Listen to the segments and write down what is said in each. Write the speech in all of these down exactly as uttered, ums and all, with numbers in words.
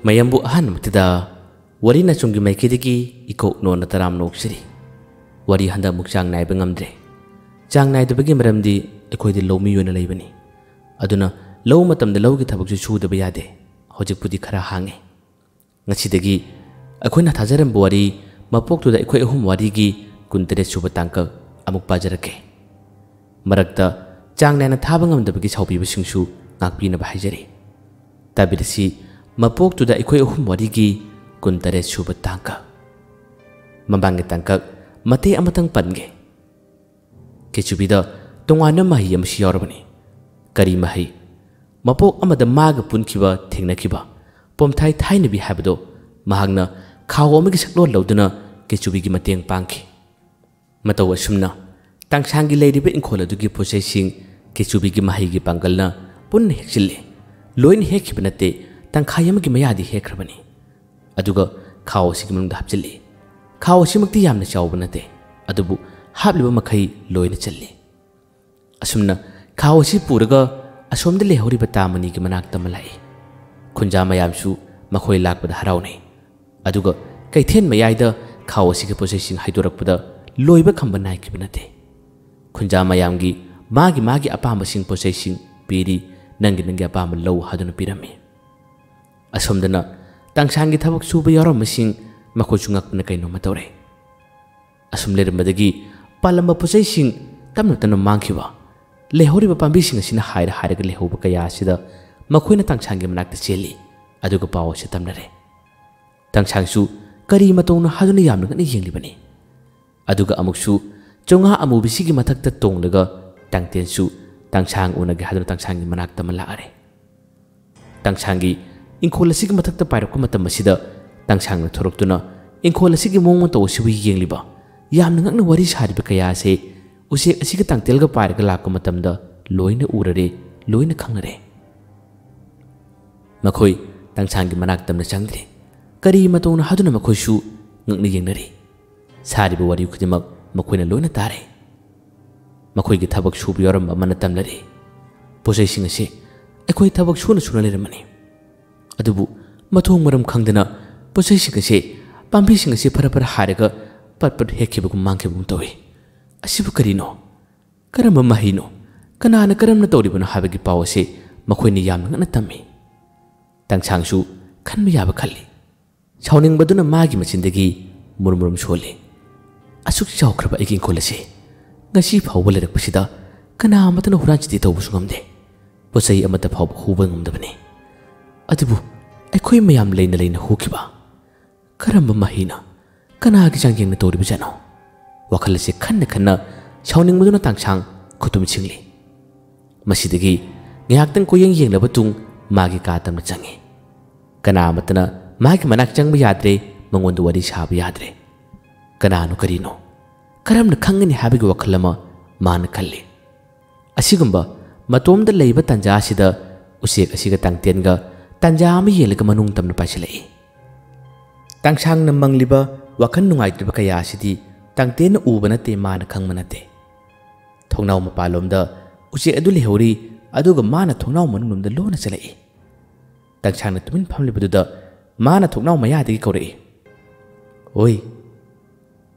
ꯃꯌꯥꯝꯕꯨ ꯑꯍꯥꯟꯕꯃꯛꯇꯗ ꯋꯥꯔꯤ ꯅꯆꯨꯝꯒꯤ ꯃꯥꯏꯀꯩꯗꯒꯤ ꯏꯀꯣꯛ ꯅꯣꯟꯅ ꯇꯔꯥꯝꯅ ꯑꯣꯛꯆꯔꯤ꯫ ꯋꯥꯔꯤ ꯍꯟꯗꯛ ꯑꯃꯨꯛ ꯆꯥꯡ ꯅꯥꯏꯕ ꯉꯝꯗ꯭ꯔꯦ꯫ ꯆꯥꯡ ꯅꯥꯏꯗꯕꯒꯤ ꯃꯔꯝꯗꯤ ꯑꯩꯈꯣꯏꯗꯤ ꯂꯧꯃꯤ ꯑꯣꯏꯅ ꯂꯩꯕꯅꯤ꯫ ꯑꯗꯨꯅ ꯂꯧ ꯃꯇꯝꯗ ꯂꯧꯒꯤ ꯊꯕꯛꯁꯨ ꯁꯨꯗꯕ ꯌꯥꯗꯦ꯫ ꯍꯧꯖꯤꯛꯄꯨꯗꯤ ꯈꯔ ꯍꯥꯡꯉꯦ꯫ ꯉꯁꯤꯗꯒꯤ ꯑꯩꯈꯣꯏꯅ ꯊꯥꯖꯔꯝꯕ ꯋꯥꯔꯤ ꯃꯄꯣꯛꯇꯨꯗ ꯑꯩꯈꯣꯏ ꯑꯍꯨꯝ ꯋꯥꯔꯤꯒꯤ ꯀꯨꯟꯇꯔꯦꯠ ꯁꯨꯕ ꯇꯥꯡꯀꯛ ꯑꯃꯨꯛ ꯄꯥꯖꯔꯛꯀꯦ꯫ ꯃꯔꯛꯇ ꯆꯥꯡ ꯅꯥꯏꯅ ꯊꯥꯕ ꯉꯝꯗꯕꯒꯤ ꯁꯥꯎꯕꯤꯕꯁꯤꯡꯁꯨ ꯉꯥꯛꯄꯤꯅꯕ ꯍꯥꯏꯖꯔꯤ꯫ ꯇꯥꯕꯤꯔꯁꯤ, ꯃꯄꯣꯛꯇꯨꯗ ꯑꯩꯈꯣꯏ ꯑꯍꯨꯝ ꯋꯥꯔꯤꯒꯤ ꯀꯨꯟꯇꯔꯦꯠ ꯁꯨꯕ ꯇꯥꯡꯀꯛ꯫ ꯃꯃꯥꯡꯒꯤ ꯇꯥꯡꯀꯛ ꯃꯇꯦꯛ ꯑꯃꯇꯪ ꯄꯟꯒꯦ꯫ ꯀꯦꯆꯨꯕꯤꯗ ꯇꯣꯉꯥꯟꯕ ꯃꯍꯩ ꯑꯃꯁꯨ ꯌꯥꯎꯔꯕꯅꯤ꯫ ꯀꯔꯤ ꯃꯍꯩ? ꯃꯄꯣꯛ ꯑꯃꯗ ꯃꯥꯒ ꯄꯨꯟꯈꯤꯕ, ꯊꯦꯡꯅꯈꯤꯕ ꯄꯣꯝꯊꯥꯏ ꯊꯥꯏꯅꯕꯤ ꯍꯥꯏꯕꯗꯣ ꯃꯍꯥꯛꯅ ꯈꯥꯎ ꯑꯃꯒꯤ ꯁꯛꯂꯣꯟ ꯂꯧꯗꯨꯅ ꯀꯦꯆꯨꯕꯤꯒꯤ ꯃꯇꯦꯡ ꯄꯥꯡꯈꯤ꯫ ꯃꯇꯧ ꯑꯁꯨꯝꯅ ꯇꯥꯡꯁꯥꯡꯒꯤ ꯂꯩꯔꯤꯕ ꯏꯪꯈꯣꯜ ꯑꯗꯨꯒꯤ ꯄꯣꯠꯆꯩꯁꯤꯡ ꯀꯦꯆꯨꯕꯤꯒꯤ ꯃꯍꯩꯒꯤ ꯄꯥꯡꯒꯜꯅ ꯄꯨꯟꯅ ꯍꯦꯛꯆꯤꯜꯂꯤ꯫ ꯂꯣꯏꯅ ꯍꯦꯛꯈꯤꯕ ꯅꯠꯇꯦ, ꯇꯪꯈꯥꯏ ꯑꯃꯒꯤ ꯃꯌꯥꯗꯤ ꯍꯦꯛꯈ꯭ꯔꯕꯅꯤ꯫ ꯑꯗꯨꯒ ꯈꯥꯎ ꯑꯁꯤꯒꯤ ꯃꯅꯨꯡꯗ ꯍꯥꯞꯆꯤꯜꯂꯤ꯫ ꯈꯥꯎ ꯑꯁꯤꯃꯛꯇꯤ ꯌꯥꯝꯅ ꯆꯥꯎꯕ ꯅꯠꯇꯦ, ꯑꯗꯨꯕꯨ ꯍꯥꯞꯂꯤꯕ ꯃꯈꯩ ꯂꯣꯏꯅ ꯆꯜꯂꯤ꯫ ꯑꯁꯨꯝꯅ ꯈꯥꯎ ꯑꯁꯤ ꯄꯨꯔꯒ ꯑꯁꯣꯝꯗ ꯂꯩꯍꯧꯔꯤꯕ ꯇꯥ ꯃꯅꯤꯒꯤ ꯃꯅꯥꯛꯇ ꯑꯃ ꯂꯥꯛꯏ꯫ ꯈꯨꯟꯖꯥ ꯃꯌꯥꯝꯁꯨ ꯃꯈꯣꯏ ꯂꯥꯛꯄꯗ ꯍꯔꯥꯎꯅꯩ꯫ ꯑꯗꯨꯒ ꯀꯩꯊꯦꯜ ꯃꯌꯥꯏꯗ ꯈꯥꯎ ꯑꯁꯤꯒꯤ ꯄꯣꯠꯆꯩꯁꯤꯡ ꯍꯥꯏꯗꯣꯔꯛꯄꯗ ꯂꯣꯏꯕ ꯈꯝꯕ ꯅꯥꯏꯈꯤꯕ ꯅꯠꯇꯦ꯫ ꯈꯨꯟꯖꯥ ꯃꯌꯥꯝꯒꯤ ꯃꯥꯒꯤ ꯃꯥꯒꯤ ꯑꯄꯥꯝꯕꯁꯤꯡ ꯄꯣꯠꯆꯩꯁꯤꯡ ꯄꯤꯔꯤ, ꯅꯪꯒꯤ ꯅꯪꯒꯤ ꯑꯄꯥꯝꯕ ꯂꯧ ꯍꯥꯏꯗꯨꯅ ꯄꯤꯔꯝꯃꯤ꯫ ꯑꯁꯣꯝꯗꯅ ꯇꯥꯡꯁꯥꯡꯒꯤ ꯊꯕꯛ ꯁꯨꯕ ꯌꯥꯎꯔꯝꯕꯁꯤꯡ ꯃꯈꯣꯏꯁꯨ ꯉꯛꯄꯅ ꯀꯩꯅꯣꯝꯃ ꯇꯧꯔꯦ꯫ ꯑꯁꯨꯝ ꯂꯩꯔꯝꯕꯗꯒꯤ ꯄꯥꯜꯂꯝꯕ ꯄꯣꯠꯆꯩꯁꯤꯡ ꯇꯞꯅ ꯇꯞꯅ ꯃꯥꯡꯈꯤꯕ, ꯂꯩꯍꯧꯔꯤꯕ ꯄꯥꯝꯕꯤꯁꯤꯡ ꯑꯁꯤꯅ ꯍꯥꯏꯔ ꯍꯥꯏꯔꯒ ꯂꯩꯍꯧꯕ ꯀꯌꯥ ꯑꯁꯤꯗ ꯃꯈꯣꯏꯅ ꯇꯥꯡꯁꯥꯡꯒꯤ ꯃꯅꯥꯛꯇ ꯆꯦꯜꯂꯤ꯫ ꯑꯗꯨꯒ ꯄꯥꯎ ꯑꯁꯤ ꯇꯝꯅꯔꯦ꯫ ꯇꯥꯡꯁꯥꯡꯁꯨ ꯀꯔꯤ ꯃꯇꯧꯅꯣ ꯍꯥꯏꯗꯨꯅ ꯌꯥꯝꯅ ꯉꯛꯅ ꯌꯦꯡꯂꯤꯕꯅꯤ꯫ ꯑꯗꯨꯒ ꯑꯃꯨꯛꯁꯨ ꯆꯣꯉꯥ ꯑꯃꯨꯕꯤꯁꯤꯒꯤ ꯃꯊꯛꯇ ꯇꯣꯡꯂꯒ ꯇꯥꯡꯇꯦꯟꯁꯨ ꯇꯥꯡꯁꯥꯡ ꯎꯅꯒꯦ ꯍꯥꯏꯗꯨꯅ ꯇꯥꯡꯁꯥꯡꯒꯤ ꯃꯅꯥꯛꯇ ꯑꯃ ꯂꯥꯛꯑꯔꯦ꯫ ꯇꯥꯡꯁꯥꯡꯒꯤ ꯏꯪꯈꯣꯜ ꯑꯁꯤꯒꯤ ꯃꯊꯛꯇ ꯄꯥꯏꯔꯛꯄ ꯃꯇꯝ ꯑꯁꯤꯗ ꯇꯥꯡꯁꯥꯡꯅ ꯊꯣꯔꯛꯇꯨꯅ ꯏꯪꯈꯣꯜ ꯑꯁꯤꯒꯤ ꯃꯑꯣꯡ ꯃꯇꯧ ꯑꯁꯤꯕꯨ ꯌꯦꯡꯂꯤꯕ, ꯌꯥꯝꯅ ꯉꯛꯅ ꯋꯥꯔꯤ ꯁꯥꯔꯤꯕ ꯀꯌꯥ ꯑꯁꯦ ꯎꯆꯦꯛ ꯑꯁꯤꯒ ꯇꯥꯡꯇꯦꯜꯒ ꯄꯥꯏꯔꯒ ꯂꯥꯛꯄ ꯃꯇꯝꯗ ꯂꯣꯏꯅ ꯎꯔꯔꯦ, ꯂꯣꯏꯅ ꯈꯪꯅꯔꯦ꯫ ꯃꯈꯣꯏ ꯇꯥꯡꯁꯥꯡꯒꯤ ꯃꯅꯥꯛ ꯇꯝꯅ ꯆꯪꯗ꯭ꯔꯦ꯫ ꯀꯔꯤ ꯃꯇꯧꯅꯣ ꯍꯥꯏꯗꯨꯅ ꯃꯈꯣꯏꯁꯨ ꯉꯛꯅ ꯌꯦꯡꯅꯔꯤ꯫ ꯁꯥꯔꯤꯕ ꯋꯥꯔꯤ ꯈꯨꯗꯤꯡꯃꯛ ꯃꯈꯣꯏꯅ ꯂꯣꯏꯅ ꯇꯥꯔꯦ꯫ ꯃꯈꯣꯏꯒꯤ ꯊꯕꯛ ꯁꯨꯕ ꯌꯥꯎꯔꯝꯕ ꯑꯃꯅ ꯇꯝꯂꯔꯦ, ꯄꯣꯠꯆꯩꯁꯤꯡ ꯑꯁꯤ ꯑꯩꯈꯣꯏ ꯊꯕꯛ ꯁꯨꯅ ꯁꯨꯅ ꯂꯩꯔꯝꯕꯅꯤ, ꯑꯗꯨꯕꯨ ꯃꯊꯣꯡ ꯃꯔꯝ ꯈꯪꯗꯅ ꯄꯣꯠꯆꯩꯁꯤꯡ ꯑꯁꯤ, ꯄꯥꯝꯕꯤꯁꯤꯡ ꯑꯁꯤ ꯐꯔ ꯐꯔ ꯍꯥꯏꯔꯒ ꯄꯠ ꯄꯠ ꯍꯦꯛꯈꯤꯕꯒꯨꯝ ꯃꯥꯡꯈꯤꯕꯒꯨꯝ ꯇꯧꯏ꯫ ꯑꯁꯤꯕꯨ ꯀꯔꯤꯅꯣ? ꯀꯔꯝꯕ ꯃꯍꯩꯅꯣ? ꯀꯅꯥꯅ ꯀꯔꯝꯅ ꯇꯧꯔꯤꯕꯅꯣ ꯍꯥꯏꯕꯒꯤ ꯄꯥꯎ ꯑꯁꯤ ꯃꯈꯣꯏꯅ ꯌꯥꯝꯅ ꯉꯟꯅ ꯇꯝꯃꯤ꯫ ꯇꯥꯡꯁꯥꯡꯁꯨ ꯈꯟꯕ ꯌꯥꯕ ꯈꯜꯂꯤ꯫ ꯁꯥꯎꯅꯤꯡꯕꯗꯨꯅ ꯃꯥꯒꯤ ꯃꯆꯤꯟꯗꯒꯤ ꯃꯨꯔꯨꯝ ꯃꯨꯔꯨꯝ ꯁꯣꯜꯂꯤ꯫ "ꯑꯁꯨꯛ ꯆꯥꯎꯈ꯭ꯔꯕ ꯑꯩꯒꯤ ꯏꯪꯈꯣꯜ ꯑꯁꯤ ꯉꯁꯤ ꯐꯥꯎꯕ ꯂꯩꯔꯛꯄꯁꯤꯗ ꯀꯅꯥ ꯑꯃꯠꯇꯅ ꯍꯨꯔꯥꯟ ꯆꯤꯊꯤ ꯇꯧꯕꯁꯨ ꯉꯝꯗꯦ꯫ ꯄꯣꯠꯆꯩ ꯑꯃꯠꯇ ꯐꯥꯎꯕ ꯍꯨꯕ ꯉꯝꯗꯕꯅꯤ꯫ ꯑꯗꯨꯕꯨ ꯑꯩꯈꯣꯏ ꯃꯌꯥꯝ ꯂꯩꯅ ꯂꯩꯅ ꯍꯨꯈꯤꯕ꯫ ꯀꯔꯝꯕ ꯃꯍꯩꯅ? ꯀꯅꯥꯒꯤ ꯆꯥꯡꯌꯦꯡꯅ ꯇꯧꯔꯤꯕꯖꯥꯠꯅꯣ?" ꯋꯥꯈꯜ ꯑꯁꯤ ꯈꯟꯅ ꯈꯟꯅ ꯁꯥꯎꯅꯤꯡꯕꯗꯨꯅ ꯇꯥꯡꯁꯥꯡ ꯈꯨꯇꯨꯝ ꯁꯤꯡꯂꯤ꯫ ꯃꯁꯤꯗꯒꯤ ꯉꯥꯏꯍꯥꯛꯇꯪ ꯀꯣꯏꯌꯦꯡ ꯌꯦꯡꯂꯕ ꯇꯨꯡ ꯃꯥꯒꯤ ꯀꯥ ꯇꯝꯅ ꯆꯪꯉꯤ꯫ ꯀꯅꯥ ꯑꯃꯠꯇꯅ ꯃꯥꯒꯤ ꯃꯅꯥꯛ ꯆꯪꯕ ꯌꯥꯗ꯭ꯔꯦ, ꯃꯉꯣꯟꯗ ꯋꯥꯔꯤ ꯁꯥꯕ ꯌꯥꯗ꯭ꯔꯦ꯫ ꯀꯅꯥꯅꯣ ꯀꯔꯤꯅꯣ? ꯀꯔꯝꯅ ꯈꯪꯒꯅꯤ ꯍꯥꯏꯕꯒꯤ ꯋꯥꯈꯜ ꯑꯃ ꯃꯥꯅ ꯈꯜꯂꯤ꯫ ꯑꯁꯤꯒꯨꯝꯕ ꯃꯇꯣꯝꯗ ꯂꯩꯕ ꯇꯥꯟꯖꯥ ꯑꯁꯤꯗ ꯎꯆꯦꯛ ꯑꯁꯤꯒ ꯇꯥꯡꯇꯦꯟꯒ ꯇꯥꯟꯖꯥ ꯑꯃ ꯌꯦꯡꯂꯒ ꯃꯅꯨꯡ ꯇꯝꯅ ꯄꯥꯏꯁꯤꯜꯂꯛꯏ꯫ ꯇꯥꯡꯁꯥꯡꯅ ꯃꯪꯂꯤꯕ ꯋꯥꯈꯜ ꯅꯨꯡꯉꯥꯏꯇ꯭ꯔꯤꯕ ꯀꯌꯥ ꯑꯁꯤꯗꯤ ꯇꯥꯡꯇꯦꯟꯅ ꯎꯕ ꯅꯠꯇꯦ, ꯃꯥꯅ ꯈꯪꯕ ꯅꯠꯇꯦ꯫ ꯊꯣꯡꯅꯥꯎ ꯃꯄꯥꯟꯂꯣꯝꯗ ꯎꯆꯦꯛ ꯑꯗꯨ ꯂꯩꯍꯧꯔꯤ, ꯑꯗꯨꯒ ꯃꯥꯅ ꯊꯣꯡꯅꯥꯎ ꯃꯅꯨꯡꯂꯣꯝꯗ ꯂꯣꯟꯅ ꯆꯠꯂꯛꯏ꯫ ꯇꯥꯡꯁꯥꯡꯅ ꯇꯨꯃꯤꯟ ꯐꯝꯂꯤꯕꯗꯨꯗ ꯃꯥꯅ ꯊꯣꯡꯅꯥꯎ ꯃꯌꯥꯗꯒꯤ ꯀꯧꯔꯛꯏ, "ꯑꯣꯏ,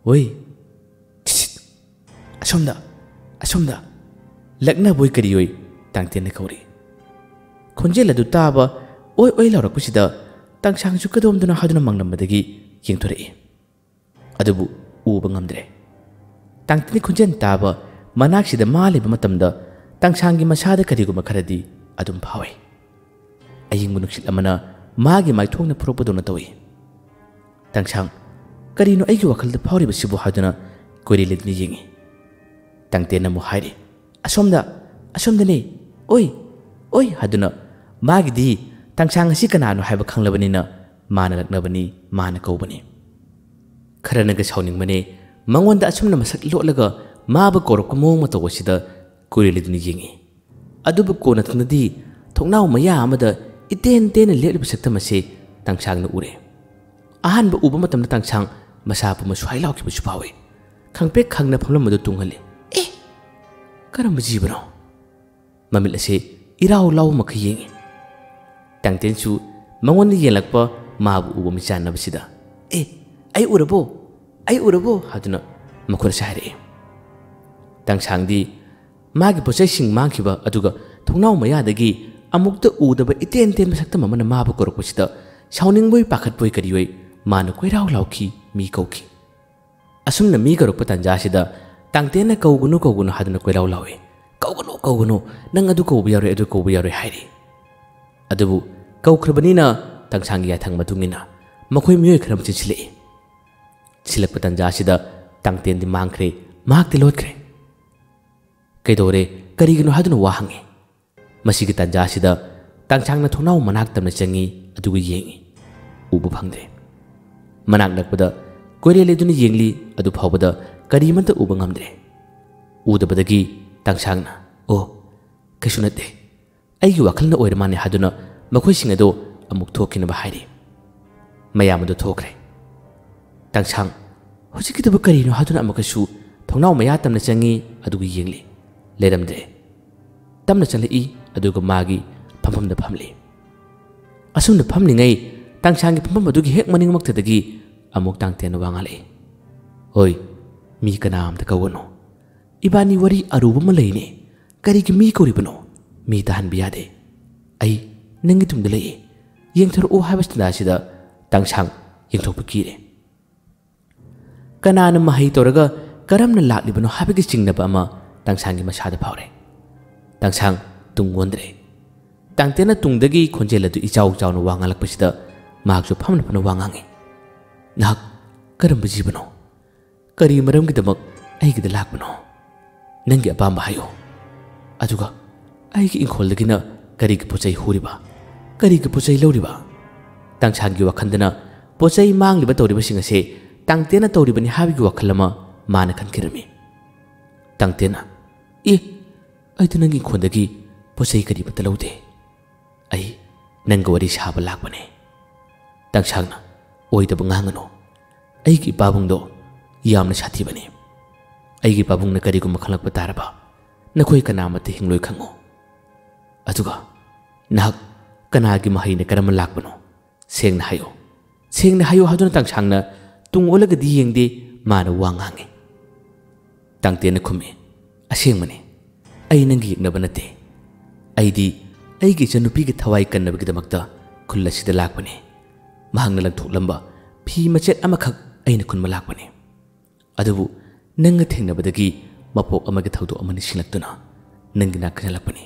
ꯑꯣꯏ, ꯁꯤꯠ, ꯑꯁꯣꯝꯗ, ꯑꯁꯣꯝꯗ, ꯂꯛꯅꯕꯣꯏ ꯀꯔꯤꯑꯣꯏ!" ꯇꯥꯡꯇꯦꯟꯅ ꯀꯧꯔꯛꯏ꯫ ꯈꯣꯟꯖꯦꯜ ꯑꯗꯨ ꯇꯥꯕ ꯑꯣꯏ ꯑꯣꯏ ꯂꯥꯎꯔꯛꯄꯁꯤꯗ ꯇꯥꯡꯁꯥꯡꯁꯨ ꯀꯗꯣꯝꯗꯅꯣ ꯍꯥꯏꯗꯨꯅ ꯃꯪꯂꯝꯕꯗꯒꯤ ꯌꯦꯡꯊꯣꯔꯛꯏ꯫ ꯑꯗꯨꯕꯨ ꯎꯕ ꯉꯝꯗ꯭ꯔꯦ꯫ ꯇꯥꯡꯇꯤꯟꯒꯤ ꯈꯣꯟꯖꯦꯜ ꯇꯥꯕ ꯃꯅꯥꯛꯁꯤꯗ ꯃꯥ ꯂꯩꯕ ꯃꯇꯝꯗ ꯇꯥꯡꯁꯥꯡꯒꯤ ꯃꯁꯥꯗ ꯀꯔꯤꯒꯨꯝꯕ ꯈꯔꯗꯤ ꯑꯗꯨꯝ ꯐꯥꯎꯏ꯫ ꯑꯌꯤꯡꯕ ꯅꯨꯡꯁꯤꯠ ꯑꯃꯅ ꯃꯥꯒꯤ ꯃꯥꯏꯊꯣꯡꯅ ꯐꯨꯔꯛꯄꯗꯧꯅ ꯇꯧꯏ꯫ "ꯇꯥꯡꯁꯥꯡ, ꯀꯔꯤꯅꯣ ꯑꯩꯒꯤ ꯋꯥꯈꯜꯗ ꯐꯥꯎꯔꯤꯕꯁꯤꯕꯨ?" ꯍꯥꯏꯗꯨꯅ ꯀꯣꯏꯔꯦꯜ ꯑꯗꯨꯅ ꯌꯦꯡꯏ꯫ ꯇꯥꯡꯇꯦꯟꯅ ꯑꯃꯨꯛ ꯍꯥꯏꯔꯤ, "ꯑꯁꯣꯝꯗ, ꯑꯁꯣꯝꯗꯅꯦ, ꯑꯣꯏ, ꯑꯣꯏ" ꯍꯥꯏꯗꯨꯅ꯫ ꯃꯥꯒꯤꯗꯤ ꯇꯥꯡꯁꯥꯡ ꯑꯁꯤ ꯀꯅꯥꯅꯣ ꯍꯥꯏꯕ ꯈꯪꯂꯕꯅꯤꯅ ꯃꯥꯅ ꯂꯛꯅꯕꯅꯤ, ꯃꯥꯅ ꯀꯧꯕꯅꯤ꯫ ꯈꯔꯅꯒ ꯁꯥꯎꯅꯤꯡꯕꯅꯦ, ꯃꯉꯣꯟꯗ ꯑꯁꯨꯝꯅ ꯃꯁꯛ ꯂꯣꯠꯂꯒ ꯃꯥꯕꯨ ꯀꯧꯔꯛꯄ ꯃꯑꯣꯡ ꯃꯇꯧ ꯑꯁꯤꯗ ꯀꯣꯏꯔꯦꯜ ꯑꯗꯨꯅ ꯌꯦꯡꯏ꯫ ꯑꯗꯨꯕꯨ ꯀꯣꯟꯅꯊꯪꯗꯗꯤ ꯊꯣꯡꯅꯥꯎ ꯃꯌꯥ ꯑꯃꯗ ꯏꯇꯦꯟ ꯇꯦꯟꯅ ꯂꯦꯞꯂꯤꯕ ꯁꯛꯇꯝ ꯑꯁꯤ ꯇꯥꯡꯁꯥꯡꯅ ꯎꯔꯦ꯫ ꯑꯍꯥꯟꯕ ꯎꯕ ꯃꯇꯝꯗ ꯇꯥꯡꯁꯥꯡ ꯃꯁꯥ ꯄꯨꯝꯕ ꯁ꯭ꯋꯥꯏ ꯂꯥꯎꯈꯤꯕꯁꯨ ꯐꯥꯎꯏ꯫ ꯈꯪꯄ꯭ꯔꯦꯛ ꯈꯪꯅ ꯐꯝꯂꯝꯕꯗꯨ ꯇꯨꯡꯍꯜꯂꯤ꯫ "ꯑꯦ! ꯀꯔꯝꯕ ꯖꯤꯕꯅꯣ?" ꯃꯃꯤꯠ ꯑꯁꯤ ꯏꯔꯥꯎ ꯂꯥꯎꯕ ꯃꯈꯩ ꯌꯦꯡꯏ꯫ ꯇꯥꯡꯇꯦꯟꯁꯨ ꯃꯉꯣꯟꯗ ꯌꯦꯡꯂꯛꯄ ꯃꯥꯕꯨ ꯎꯕ ꯃꯤꯆꯥꯟꯅꯕꯁꯤꯗ, "ꯑꯦ, ꯑꯩ ꯎꯔꯕꯣ? ꯑꯩ ꯎꯔꯕꯣ?" ꯍꯥꯏꯗꯨꯅ ꯃꯈꯨꯠ ꯑꯁꯤ ꯍꯥꯏꯔꯛꯏ꯫ ꯇꯥꯡꯁꯥꯡꯗꯤ ꯃꯥꯒꯤ ꯄꯣꯠꯆꯩꯁꯤꯡ ꯃꯥꯡꯈꯤꯕ ꯑꯗꯨꯒ ꯊꯣꯡꯅꯥꯎ ꯃꯌꯥꯗꯒꯤ ꯑꯃꯨꯛꯇ ꯎꯗꯕ ꯏꯇꯦꯟ ꯇꯦꯟꯕ ꯁꯛꯇꯝ ꯑꯃꯅ ꯃꯥꯕꯨ ꯀꯧꯔꯛꯄꯁꯤꯗ ꯁꯥꯎꯅꯤꯡꯕꯣꯏ ꯄꯥꯈꯠꯄꯣꯏ ꯀꯔꯤꯑꯣꯏ ꯃꯥꯅ ꯀꯣꯏꯔꯥꯎ ꯂꯥꯎꯈꯤ, ꯃꯤ ꯀꯧꯈꯤ꯫ ꯑꯁꯨꯝꯅ ꯃꯤ ꯀꯧꯔꯛꯄ ꯇꯥꯟꯖꯥꯁꯤꯗ ꯇꯥꯡꯇꯦꯟꯅ "ꯀꯧꯒꯅꯨ, ꯀꯧꯒꯅꯨ" ꯍꯥꯏꯗꯨꯅ ꯀꯣꯏꯔꯥꯎ ꯂꯥꯎꯏ꯫ "ꯀꯧꯒꯅꯨ, ꯀꯧꯒꯅꯨ, ꯅꯪ ꯑꯗꯨ ꯀꯧꯕ ꯌꯥꯔꯣꯏ, ꯑꯗꯨ ꯀꯧꯕ ꯌꯥꯔꯣꯏ" ꯍꯥꯏꯔꯤ꯫ ꯑꯗꯨꯕꯨ ꯀꯧꯈ꯭ꯔꯕꯅꯤꯅ ꯇꯥꯡꯁꯥꯡꯒꯤ ꯌꯥꯊꯪ ꯃꯇꯨꯡ ꯏꯟꯅ ꯃꯈꯣꯏ ꯃꯤꯑꯣꯏ ꯈꯔ ꯑꯃ ꯆꯦꯟꯁꯤꯜꯂꯛꯏ꯫ ꯆꯦꯟꯁꯤꯜꯂꯛꯄ ꯇꯥꯟꯖꯥꯁꯤꯗ ꯇꯥꯡꯇꯦꯟꯗꯤ ꯃꯥꯡꯈ꯭ꯔꯦ, ꯃꯍꯥꯛꯇꯤ ꯂꯣꯠꯈ꯭ꯔꯦ꯫ "ꯀꯩꯗꯧꯔꯦ? ꯀꯔꯤꯒꯤꯅꯣ?" ꯍꯥꯏꯗꯨꯅ ꯋꯥ ꯍꯪꯉꯤ꯫ ꯃꯁꯤꯒꯤ ꯇꯥꯟꯖꯥꯁꯤꯗ ꯇꯥꯡꯁꯥꯡꯅ ꯊꯣꯡꯅꯥꯎ ꯃꯅꯥꯛ ꯇꯝꯅ ꯆꯪꯉꯤ, ꯑꯗꯨꯒ ꯌꯦꯡꯉꯤ꯫ ꯎꯕ ꯐꯪꯗ꯭ꯔꯦ꯫ ꯃꯅꯥꯛ ꯅꯛꯄꯗ ꯀꯣꯏꯔꯦꯜ ꯂꯩꯗꯨꯅ ꯌꯦꯡꯂꯤ, ꯑꯗꯨ ꯐꯥꯎꯕꯗ ꯀꯔꯤꯃꯠꯇ ꯎꯕ ꯉꯝꯗ꯭ꯔꯦ꯫ ꯎꯗꯕꯗꯒꯤ ꯇꯥꯡꯁꯥꯡꯅ, "ꯑꯣ, ꯀꯩꯁꯨ ꯅꯠꯇꯦ, ꯑꯩꯒꯤ ꯋꯥꯈꯜꯅ ꯑꯣꯏꯔ ꯃꯥꯜꯂꯦ" ꯍꯥꯏꯗꯨꯅ ꯃꯈꯣꯏꯁꯤꯡ ꯑꯗꯣ ꯑꯃꯨꯛ ꯊꯣꯛꯈꯤꯅꯕ ꯍꯥꯏꯔꯤ꯫ ꯃꯌꯥꯝ ꯑꯗꯨ ꯊꯣꯛꯈ꯭ꯔꯦ꯫ ꯇꯥꯡꯁꯥꯡ ꯍꯧꯖꯤꯛꯀꯤꯗꯨꯕꯨ ꯀꯔꯤꯅꯣ ꯍꯥꯏꯗꯨꯅ ꯑꯃꯨꯛꯀꯁꯨ ꯊꯣꯡꯅꯥꯎ ꯃꯌꯥ ꯇꯝꯅ ꯆꯪꯉꯤ, ꯑꯗꯨꯒ ꯌꯦꯡꯂꯤ꯫ ꯂꯩꯔꯝꯗ꯭ꯔꯦ꯫ ꯇꯞꯅ ꯆꯪꯂꯛꯏ, ꯑꯗꯨꯒ ꯃꯥꯒꯤ ꯐꯝꯐꯝꯗ ꯐꯝꯂꯤ꯫ ꯑꯁꯨꯝꯅ ꯐꯝꯂꯤꯉꯩ ꯇꯥꯡꯁꯥꯡꯒꯤ ꯐꯝꯐꯝ ꯑꯗꯨꯒꯤ ꯍꯦꯛ ꯃꯅꯤꯡꯃꯛꯇꯗꯒꯤ ꯑꯃꯨꯛ ꯇꯥꯡꯇꯦꯟꯅ ꯋꯥ ꯉꯥꯡꯂꯛꯏ꯫ "ꯍꯣꯏ, ꯃꯤ ꯀꯅꯥ ꯑꯝꯇ ꯀꯧꯒꯅꯨ꯫ ꯏꯕꯥꯅꯤ ꯋꯥꯔꯤ ꯑꯔꯨꯕ ꯑꯃ ꯂꯩꯅꯦ꯫ ꯀꯔꯤꯒꯤ ꯃꯤ ꯀꯧꯔꯤꯕꯅꯣ? ꯃꯤ ꯇꯥꯍꯟꯕ ꯌꯥꯗꯦ꯫ ꯑꯩ ꯅꯪꯒꯤ ꯇꯨꯡꯗ ꯂꯩꯌꯦ꯫ ꯌꯦꯡꯊꯣꯔꯛꯎ" ꯍꯥꯏꯕ ꯇꯥꯟꯖꯥꯁꯤꯗ ꯇꯥꯡꯁꯥꯡ ꯌꯦꯡꯊꯣꯛꯄ ꯀꯤꯔꯦ꯫ ꯀꯅꯥꯅ ꯃꯍꯩ ꯇꯧꯔꯒ ꯀꯔꯝꯅ ꯂꯥꯛꯂꯤꯕꯅꯣ ꯍꯥꯏꯕꯒꯤ ꯆꯤꯡꯅꯕ ꯑꯃ ꯇꯥꯡꯁꯥꯡꯒꯤ ꯃꯁꯥꯗ ꯐꯥꯎꯔꯦ꯫ ꯇꯥꯡꯁꯥꯡ ꯇꯨꯡ ꯑꯣꯟꯗ꯭ꯔꯦ꯫ ꯇꯥꯡꯇꯦꯟꯅ ꯇꯨꯡꯗꯒꯤ ꯈꯣꯟꯖꯦꯜ ꯑꯗꯨ ꯏꯆꯥꯎ ꯆꯥꯎꯅ ꯋꯥ ꯉꯥꯡꯂꯛꯄꯁꯤꯗ ꯃꯍꯥꯛꯁꯨ ꯐꯝꯅ ꯐꯝꯅ ꯋꯥ ꯉꯥꯡꯉꯤ꯫ "ꯅꯍꯥꯛ ꯀꯔꯝꯕ ꯖꯤꯕꯅꯣ? ꯀꯔꯤ ꯃꯔꯝꯒꯤꯗꯃꯛ ꯑꯩꯒꯤꯗ ꯂꯥꯛꯄꯅꯣ? ꯅꯪꯒꯤ ꯑꯄꯥꯝꯕ ꯍꯥꯏꯌꯨ꯫ ꯑꯗꯨꯒ ꯑꯩꯒꯤ ꯏꯪꯈꯣꯜꯗꯒꯤꯅ ꯀꯔꯤꯒꯤ ꯄꯣꯠꯆꯩ ꯍꯨꯔꯤꯕ? ꯀꯔꯤꯒꯤ ꯄꯣꯠꯆꯩ ꯂꯧꯔꯤꯕ?" ꯇꯥꯡꯁꯥꯡꯒꯤ ꯋꯥꯈꯜꯗꯅ ꯄꯣꯠꯆꯩ ꯃꯥꯡꯂꯤꯕ ꯇꯧꯔꯤꯕꯁꯤꯡ ꯑꯁꯦ ꯇꯥꯡꯇꯦꯟꯅ ꯇꯧꯔꯤꯕꯅꯤ ꯍꯥꯏꯕꯒꯤ ꯋꯥꯈꯜ ꯑꯃ ꯃꯥꯅ ꯈꯟꯈꯤꯔꯝꯃꯤ꯫ ꯇꯥꯡꯇꯦꯟꯅ, "ꯑꯦ, ꯑꯩꯗꯤ ꯅꯪꯒꯤ ꯏꯪꯈꯣꯜꯗꯒꯤ ꯄꯣꯠꯆꯩ ꯀꯔꯤꯃꯠꯇ ꯂꯧꯗꯦ꯫ ꯑꯩ ꯅꯪꯒ ꯋꯥꯔꯤ ꯁꯥꯕ ꯂꯥꯛꯄꯅꯦ꯫" ꯇꯥꯡꯁꯥꯡꯅ, "ꯑꯣꯏꯗꯕ ꯉꯥꯡꯒꯅꯨ꯫ ꯑꯩꯒꯤ ꯏꯄꯥꯕꯨꯡꯗꯣ ꯌꯥꯝꯅ ꯁꯥꯊꯤꯕꯅꯤ꯫ ꯑꯩꯒꯤ ꯄꯥꯕꯨꯡꯅ ꯀꯔꯤꯒꯨꯝꯕ ꯈꯪꯂꯛꯄ ꯇꯥꯔꯕ, ꯅꯈꯣꯏ ꯀꯅꯥꯃꯠꯇ ꯍꯤꯡꯂꯣꯏ ꯈꯪꯉꯨ꯫ ꯑꯗꯨꯒ ꯅꯍꯥꯛ "ꯀꯅꯥꯒꯤ ꯃꯍꯩꯅ ꯀꯔꯝꯅ ꯂꯥꯛꯄꯅꯣ? ꯁꯦꯡꯅ ꯍꯥꯏꯌꯨ, ꯁꯦꯡꯅ ꯍꯥꯏꯌꯨ" ꯍꯥꯏꯗꯨꯅ ꯇꯥꯡꯁꯥꯡꯅ ꯇꯨꯡ ꯑꯣꯜꯂꯒꯗꯤ ꯌꯦꯡꯗꯦ, ꯃꯥꯅ ꯋꯥ ꯉꯥꯡꯉꯤ꯫ ꯇꯥꯡꯇꯦꯟꯅ ꯈꯨꯝꯃꯤ, "ꯑꯁꯦꯡꯕꯅꯤ, ꯑꯩ ꯅꯪꯒꯤ ꯌꯦꯛꯅꯕ ꯅꯠꯇꯦ꯫ ꯑꯩꯗꯤ ꯑꯩꯒꯤ ꯏꯆꯟꯅꯨꯄꯤꯒꯤ ꯊꯋꯥꯏ ꯀꯟꯅꯕꯒꯤꯗꯃꯛꯇ ꯈꯨꯜ ꯑꯁꯤꯗ ꯂꯥꯛꯄꯅꯤ꯫ ꯃꯍꯥꯛꯅ ꯂꯪꯊꯣꯛꯂꯝꯕ ꯐꯤ ꯃꯆꯦꯠ ꯑꯃꯈꯛ ꯑꯩꯅ ꯈꯨꯟꯕ ꯂꯥꯛꯄꯅꯤ꯫ ꯑꯗꯨꯕꯨ ꯅꯪꯒ ꯊꯦꯡꯅꯕꯗꯒꯤ ꯃꯄꯣꯛ ꯑꯃꯒꯤ ꯊꯧꯗꯣꯛ ꯑꯃ ꯅꯤꯡꯁꯤꯡꯂꯛꯇꯨꯅ ꯅꯪꯒꯤ ꯅꯥꯛꯇ ꯆꯦꯜꯂꯛꯄꯅꯤ꯫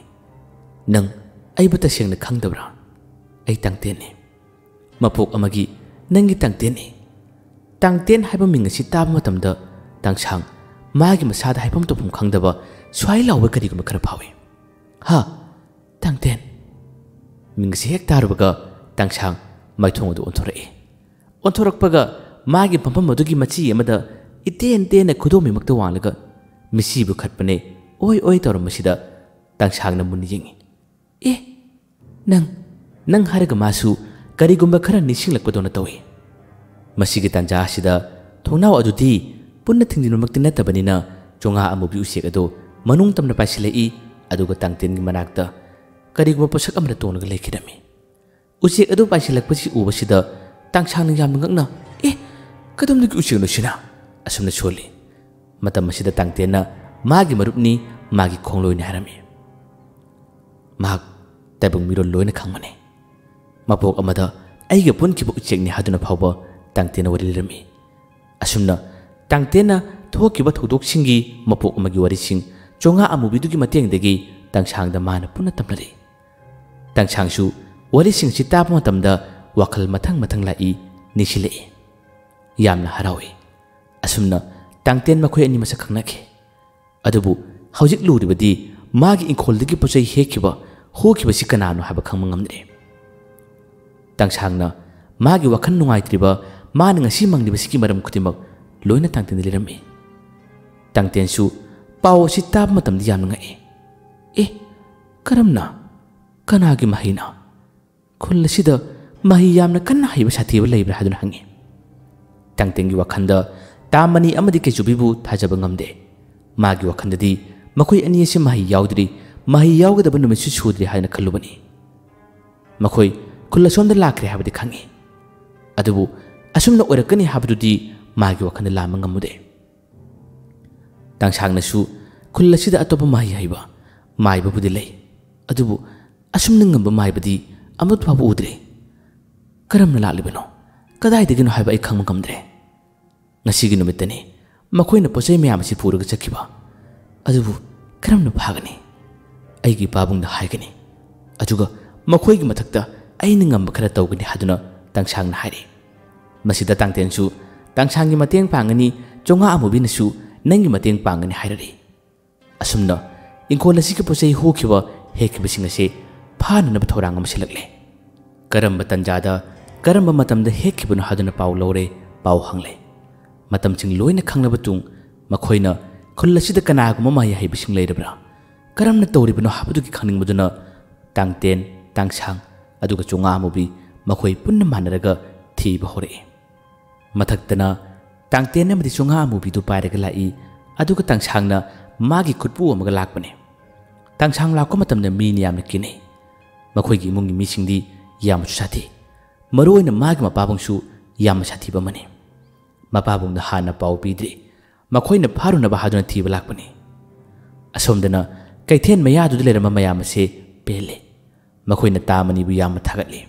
ꯅꯪ ꯑꯩꯕꯨ ꯇꯁꯦꯡꯅ ꯈꯪꯗꯕ꯭ꯔꯥ? ꯑꯩ ꯇꯥꯡꯇꯦꯟꯅꯤ꯫ ꯃꯄꯣꯛ ꯑꯃꯒꯤ ꯅꯪꯒꯤ ꯇꯥꯡꯇꯦꯟꯅꯤ꯫" ꯇꯥꯡꯇꯦꯟ ꯍꯥꯏꯕ ꯃꯤꯡ ꯑꯁꯤ ꯇꯥꯕ ꯃꯇꯝꯗ ꯇꯥꯡꯁꯥꯡ ꯃꯥꯒꯤ ꯃꯁꯥꯗ ꯍꯥꯏꯐꯝ ꯇꯧꯐꯝ ꯈꯪꯗꯕ ꯁ꯭ꯋꯥꯏ ꯂꯥꯎꯕ ꯀꯔꯤꯒꯨꯝꯕ ꯈꯔ ꯐꯥꯎꯏ꯫ "ꯍꯥ, ꯇꯥꯡꯇꯦꯟ!" ꯃꯤꯡ ꯑꯁꯤ ꯍꯦꯛ ꯇꯥꯔꯨꯕꯒ ꯇꯥꯡꯁꯥꯡ ꯃꯥꯏꯊꯣꯡ ꯑꯗꯨ ꯑꯣꯟꯊꯣꯔꯛꯏ꯫ ꯑꯣꯟꯊꯣꯔꯛꯄꯒ ꯃꯥꯒꯤ ꯐꯝꯐꯝ ꯑꯗꯨꯒꯤ ꯃꯆꯤ ꯑꯃꯗ ꯏꯇꯦꯟ ꯇꯦꯟꯅ ꯈꯨꯗꯣꯝꯕꯤꯃꯛꯇ ꯋꯥꯡꯂꯒ ꯃꯤꯠꯁꯤꯕꯨ ꯈꯠꯄꯅꯦ ꯑꯣꯏ ꯑꯣꯏ ꯇꯧꯔꯝꯕꯁꯤꯗ ꯇꯥꯡꯁꯥꯡꯅ ꯃꯨꯟꯅ ꯌꯦꯡꯉꯤ꯫ "ꯑꯦ, ꯅꯪ, ꯅꯪ" ꯍꯥꯏꯔꯒ ꯃꯥꯁꯨ ꯀꯔꯤꯒꯨꯝꯕ ꯈꯔ ꯅꯤꯡꯁꯤꯡꯂꯛꯄꯗꯧꯅ ꯇꯧꯏ꯫ ꯃꯁꯤꯒꯤ ꯇꯥꯟꯖꯥ ꯑꯁꯤꯗ ꯊꯣꯡꯅꯥꯎ ꯑꯗꯨꯗꯤ ꯄꯨꯟꯅ ꯊꯤꯡꯖꯤꯟꯕꯃꯛꯇꯤ ꯅꯠꯇꯕꯅꯤꯅ ꯆꯣꯉꯥ ꯑꯃꯨꯕꯤ ꯎꯆꯦꯛ ꯑꯗꯨ ꯃꯅꯨꯡ ꯇꯝꯅ ꯄꯥꯏꯁꯤꯜꯂꯛꯏ, ꯑꯗꯨꯒ ꯇꯥꯡꯇꯦꯟꯒꯤ ꯃꯅꯥꯛꯇ ꯀꯔꯤꯒꯨꯝꯕ ꯄꯣꯠꯁꯛ ꯑꯃꯅ ꯇꯣꯡꯂꯒ ꯂꯩꯈꯤꯔꯝꯃꯤ꯫ ꯎꯆꯦꯛ ꯑꯗꯨ ꯄꯥꯏꯁꯤꯜꯂꯛꯄꯁꯤ ꯎꯕꯁꯤꯗ ꯇꯥꯡꯁꯥꯡꯅ ꯌꯥꯝꯅ ꯉꯛꯅ, "ꯑꯦ, ꯀꯗꯣꯝꯗꯒꯤ ꯎꯆꯦꯛꯅꯣ ꯁꯤꯅ?" ꯑꯁꯨꯝꯅ ꯁꯣꯜꯂꯤ꯫ ꯃꯇꯝ ꯑꯁꯤꯗ ꯇꯥꯡꯇꯦꯟꯅ ꯃꯥꯒꯤ ꯃꯔꯨꯞꯅꯤ, ꯃꯥꯒꯤ ꯈꯣꯡꯂꯣꯏꯅꯤ ꯍꯥꯏꯔꯝꯃꯤ꯫ ꯃꯍꯥꯛ ꯇꯥꯏꯕꯪ ꯃꯤꯔꯣꯜ ꯂꯣꯏꯅ ꯈꯪꯕꯅꯤ꯫ ꯃꯄꯣꯛ ꯑꯃꯗ ꯑꯩꯒ ꯄꯨꯟꯈꯤꯕ ꯎꯆꯦꯛꯅꯤ ꯍꯥꯏꯗꯨꯅ ꯐꯥꯎꯕ ꯇꯥꯡꯇꯦꯟꯅ ꯋꯥꯔꯤ ꯂꯤꯔꯝꯃꯤ꯫ ꯑꯁꯨꯝꯅ ꯇꯥꯡꯇꯦꯟꯅ ꯊꯣꯛꯈꯤꯕ ꯊꯧꯗꯣꯛꯁꯤꯡꯒꯤ ꯃꯄꯣꯛ ꯑꯃꯒꯤ ꯋꯥꯔꯤꯁꯤꯡ ꯆꯣꯉꯥ ꯑꯃꯨꯕꯤꯗꯨꯒꯤ ꯃꯇꯦꯡꯗꯒꯤ ꯇꯥꯡꯁꯥꯡꯗ ꯃꯥꯅ ꯄꯨꯟꯅ ꯇꯝꯂꯔꯤ꯫ ꯇꯥꯡꯁꯥꯡꯁꯨ ꯋꯥꯔꯤꯁꯤꯡ ꯑꯁꯤ ꯇꯥꯕ ꯃꯇꯝꯗ ꯋꯥꯈꯜ ꯃꯊꯪ ꯃꯊꯪ ꯂꯥꯛꯏ, ꯅꯤꯡꯁꯤꯜꯂꯛꯏ꯫ ꯌꯥꯝꯅ ꯍꯔꯥꯎꯏ꯫ ꯑꯁꯨꯝꯅ ꯇꯥꯡꯇꯦꯟ ꯃꯈꯣꯏ ꯑꯅꯤ ꯃꯁꯛ ꯈꯪꯅꯈꯤ꯫ ꯑꯗꯨꯕꯨ ꯍꯧꯖꯤꯛ ꯂꯨꯔꯤꯕꯗꯤ ꯃꯥꯒꯤ ꯏꯪꯈꯣꯜꯗꯒꯤ ꯄꯣꯠꯆꯩ ꯍꯦꯛꯈꯤꯕ, ꯍꯨꯈꯤꯕꯁꯤ ꯀꯅꯥꯅꯣ ꯍꯥꯏꯕ ꯈꯪꯕ ꯉꯝꯗ꯭ꯔꯦ꯫ ꯇꯥꯡꯁꯥꯡꯅ ꯃꯥꯒꯤ ꯋꯥꯈꯜ ꯅꯨꯡꯉꯥꯏꯇ꯭ꯔꯤꯕ, ꯃꯥꯅ ꯉꯁꯤ ꯃꯪꯂꯤꯕꯁꯤꯒꯤ ꯃꯔꯝ ꯈꯨꯗꯤꯡꯃꯛ ꯂꯣꯏꯅ ꯇꯥꯡꯇꯦꯟꯗ ꯂꯤꯔꯝꯃꯤ꯫ ꯇꯥꯡꯇꯦꯟꯁꯨ ꯄꯥꯎ ꯑꯁꯤ ꯇꯥꯕ ꯃꯇꯝꯗ ꯌꯥꯝꯅ ꯉꯛꯏ꯫ "ꯑꯦ, ꯀꯔꯝꯅ? ꯀꯅꯥꯒꯤ ꯃꯍꯩꯅꯣ? ꯈꯨꯜ ꯑꯁꯤꯗ ꯃꯍꯩ ꯌꯥꯝꯅ ꯀꯟꯅ ꯍꯩꯕ ꯁꯥꯊꯤꯕ ꯂꯩꯕ꯭ꯔꯥ?" ꯍꯥꯏꯗꯨꯅ ꯍꯪꯉꯤ꯫ ꯇꯥꯡꯇꯦꯟꯒꯤ ꯋꯥꯈꯜꯗ ꯇꯥꯃꯅꯤ ꯑꯃꯗꯤ ꯀꯩꯆꯨꯕꯤꯕꯨ ꯊꯥꯖꯕ ꯉꯝꯗꯦ꯫ ꯃꯥꯒꯤ ꯋꯥꯈꯜꯗꯗꯤ ꯃꯈꯣꯏ ꯑꯅꯤ ꯑꯁꯤ ꯃꯍꯩ ꯌꯥꯎꯗ꯭ꯔꯤ, ꯃꯍꯩ ꯌꯥꯎꯒꯗꯕ ꯅꯨꯃꯤꯠꯁꯨ ꯁꯨꯗ꯭ꯔꯤ ꯍꯥꯏꯅ ꯈꯜꯂꯨꯕꯅꯤ꯫ ꯃꯈꯣꯏ ꯈꯨꯜ ꯑꯁꯣꯝꯗ ꯂꯥꯛꯈ꯭ꯔꯦ ꯍꯥꯏꯕꯗꯤ ꯈꯪꯏ꯫ ꯑꯗꯨꯕꯨ ꯑꯁꯨꯝꯅ ꯑꯣꯏꯔꯛꯀꯅꯤ ꯍꯥꯏꯕꯗꯨꯗꯤ ꯃꯥꯒꯤ ꯋꯥꯈꯜꯗ ꯂꯥꯝꯕ ꯉꯝꯃꯨꯗꯦ꯫ ꯇꯥꯡꯁꯥꯡꯅꯁꯨ ꯈꯨꯜ ꯑꯁꯤꯗ ꯑꯇꯣꯞꯄ ꯃꯍꯩ ꯍꯩꯕ ꯃꯥꯏꯕꯕꯨꯗꯤ ꯂꯩ, ꯑꯗꯨꯕꯨ ꯑꯁꯨꯝꯅ ꯉꯝꯕ ꯃꯥꯏꯕꯗꯤ ꯑꯃꯠ ꯐꯥꯎꯕ ꯎꯗ꯭ꯔꯤ꯫ ꯀꯔꯝꯅ ꯂꯥꯛꯂꯤꯕꯅꯣ, ꯀꯗꯥꯏꯗꯒꯤꯅꯣ ꯍꯥꯏꯕ ꯑꯩ ꯈꯪꯕ ꯉꯝꯗ꯭ꯔꯦ꯫ ꯉꯁꯤꯒꯤ ꯅꯨꯃꯤꯠꯇꯅꯤ ꯃꯈꯣꯏꯅ ꯄꯣꯠ ꯆꯩ ꯃꯌꯥꯝ ꯑꯁꯤ ꯄꯨꯔꯒ ꯆꯠꯈꯤꯕ꯫ ꯑꯗꯨꯕꯨ ꯀꯔꯝꯅ ꯐꯥꯒꯅꯤ? ꯑꯩꯒꯤ ꯏꯄꯥꯕꯨꯡꯗ ꯍꯥꯏꯒꯅꯤ, ꯑꯗꯨꯒ ꯃꯈꯣꯏꯒꯤ ꯃꯊꯛꯇ ꯑꯩꯅ ꯉꯝꯕ ꯈꯔ ꯇꯧꯒꯅꯤ ꯍꯥꯏꯗꯨꯅ ꯇꯥꯡꯁꯥꯡꯅ ꯍꯥꯏꯔꯤ꯫ ꯃꯁꯤꯗ ꯇꯥꯡꯇꯦꯟꯁꯨ ꯇꯥꯡꯁꯥꯡꯒꯤ ꯃꯇꯦꯡ ꯄꯥꯡꯒꯅꯤ, ꯆꯣꯉꯥ ꯑꯃꯨꯕꯤꯅꯁꯨ ꯅꯪꯒꯤ ꯃꯇꯦꯡ ꯄꯥꯡꯒꯅꯤ ꯍꯥꯏꯔꯛꯏ꯫ ꯑꯁꯨꯝꯅ ꯏꯪꯈꯣꯜ ꯑꯁꯤꯒꯤ ꯄꯣꯠ ꯆꯩ ꯍꯨꯈꯤꯕ ꯍꯦꯛꯈꯤꯕꯁꯤꯡ ꯑꯁꯤ ꯐꯥꯅꯅꯕ ꯊꯧꯔꯥꯡ ꯑꯃ ꯁꯤꯜꯂꯛꯂꯦ꯫ ꯀꯔꯝꯕ ꯇꯟꯖꯥꯗ ꯀꯔꯝꯕ ꯃꯇꯝꯗ ꯍꯦꯛꯈꯤꯕꯅꯣ ꯍꯥꯏꯗꯨꯅ ꯄꯥꯎ ꯂꯧꯔꯦ, ꯄꯥꯎ ꯍꯪꯂꯦ꯫ ꯃꯇꯝꯁꯤꯡ ꯂꯣꯏꯅ ꯈꯪꯂꯕ ꯇꯨꯡ ꯃꯈꯣꯏꯅ ꯈꯨꯜ ꯑꯁꯤꯗ ꯀꯅꯥꯒꯨꯝꯕ ꯃꯍꯩ ꯍꯩꯕꯁꯤꯡ ꯂꯩꯔꯕ꯭ꯔꯥ, ꯀꯔꯝꯅ ꯇꯧꯔꯤꯕꯅꯣ ꯍꯥꯏꯕꯗꯨꯒꯤ ꯈꯪꯅꯤꯡꯕꯗꯨꯅ ꯇꯥꯡꯇꯦꯟ, ꯇꯥꯡꯁꯥꯡ ꯑꯗꯨꯒ ꯆꯣꯉꯥ ꯑꯃꯨꯕꯤ ꯃꯈꯣꯏ ꯄꯨꯟꯅ ꯃꯥꯟꯅꯔꯒ ꯊꯤꯕ ꯍꯧꯔꯛꯏ꯫ ꯃꯊꯛꯇꯅ ꯇꯥꯡꯇꯦꯟ ꯑꯃꯗꯤ ꯆꯣꯉꯥ ꯑꯃꯨꯕꯤꯗꯨ ꯄꯥꯏꯔꯒ ꯂꯥꯛꯏ, ꯑꯗꯨꯒ ꯇꯥꯡꯁꯥꯡꯅ ꯃꯥꯒꯤ ꯈꯨꯠꯄꯨ ꯑꯃꯒ ꯂꯥꯛꯄꯅꯤ꯫ ꯇꯥꯡꯁꯥꯡ ꯂꯥꯛꯄ ꯃꯇꯝꯗ ꯃꯤꯅ ꯌꯥꯝꯅ ꯀꯤꯅꯩ꯫ ꯃꯈꯣꯏꯒꯤ ꯏꯃꯨꯡꯒꯤ ꯃꯤꯁꯤꯡꯗꯤ ꯌꯥꯝꯅꯁꯨ ꯁꯥꯊꯤ꯫ ꯃꯔꯨꯑꯣꯏꯅ ꯃꯥꯒꯤ ꯃꯄꯥꯕꯨꯡꯁꯨ ꯌꯥꯝꯅ ꯁꯥꯊꯤꯕ ꯑꯃꯅꯤ꯫ ꯃꯄꯥꯕꯨꯡꯗ ꯍꯥꯟꯅ ꯄꯥꯎ ꯄꯤꯗ꯭ꯔꯤ꯫ ꯃꯈꯣꯏꯅ ꯐꯥꯔꯨꯅꯕ ꯍꯥꯏꯗꯨꯅ ꯊꯤꯕ ꯂꯥꯛꯄꯅꯤ꯫ ꯑꯁꯣꯝꯗꯅ ꯀꯩꯊꯦꯜ ꯃꯌꯥꯗꯨꯗ ꯂꯩꯔꯝꯕ ꯃꯌꯥꯝ ꯑꯁꯦ ꯄꯦꯜꯂꯦ꯫ ꯃꯈꯣꯏꯅ ꯇꯥꯃꯅꯤꯕꯨ ꯌꯥꯝꯅ ꯊꯥꯒꯠꯂꯤ꯫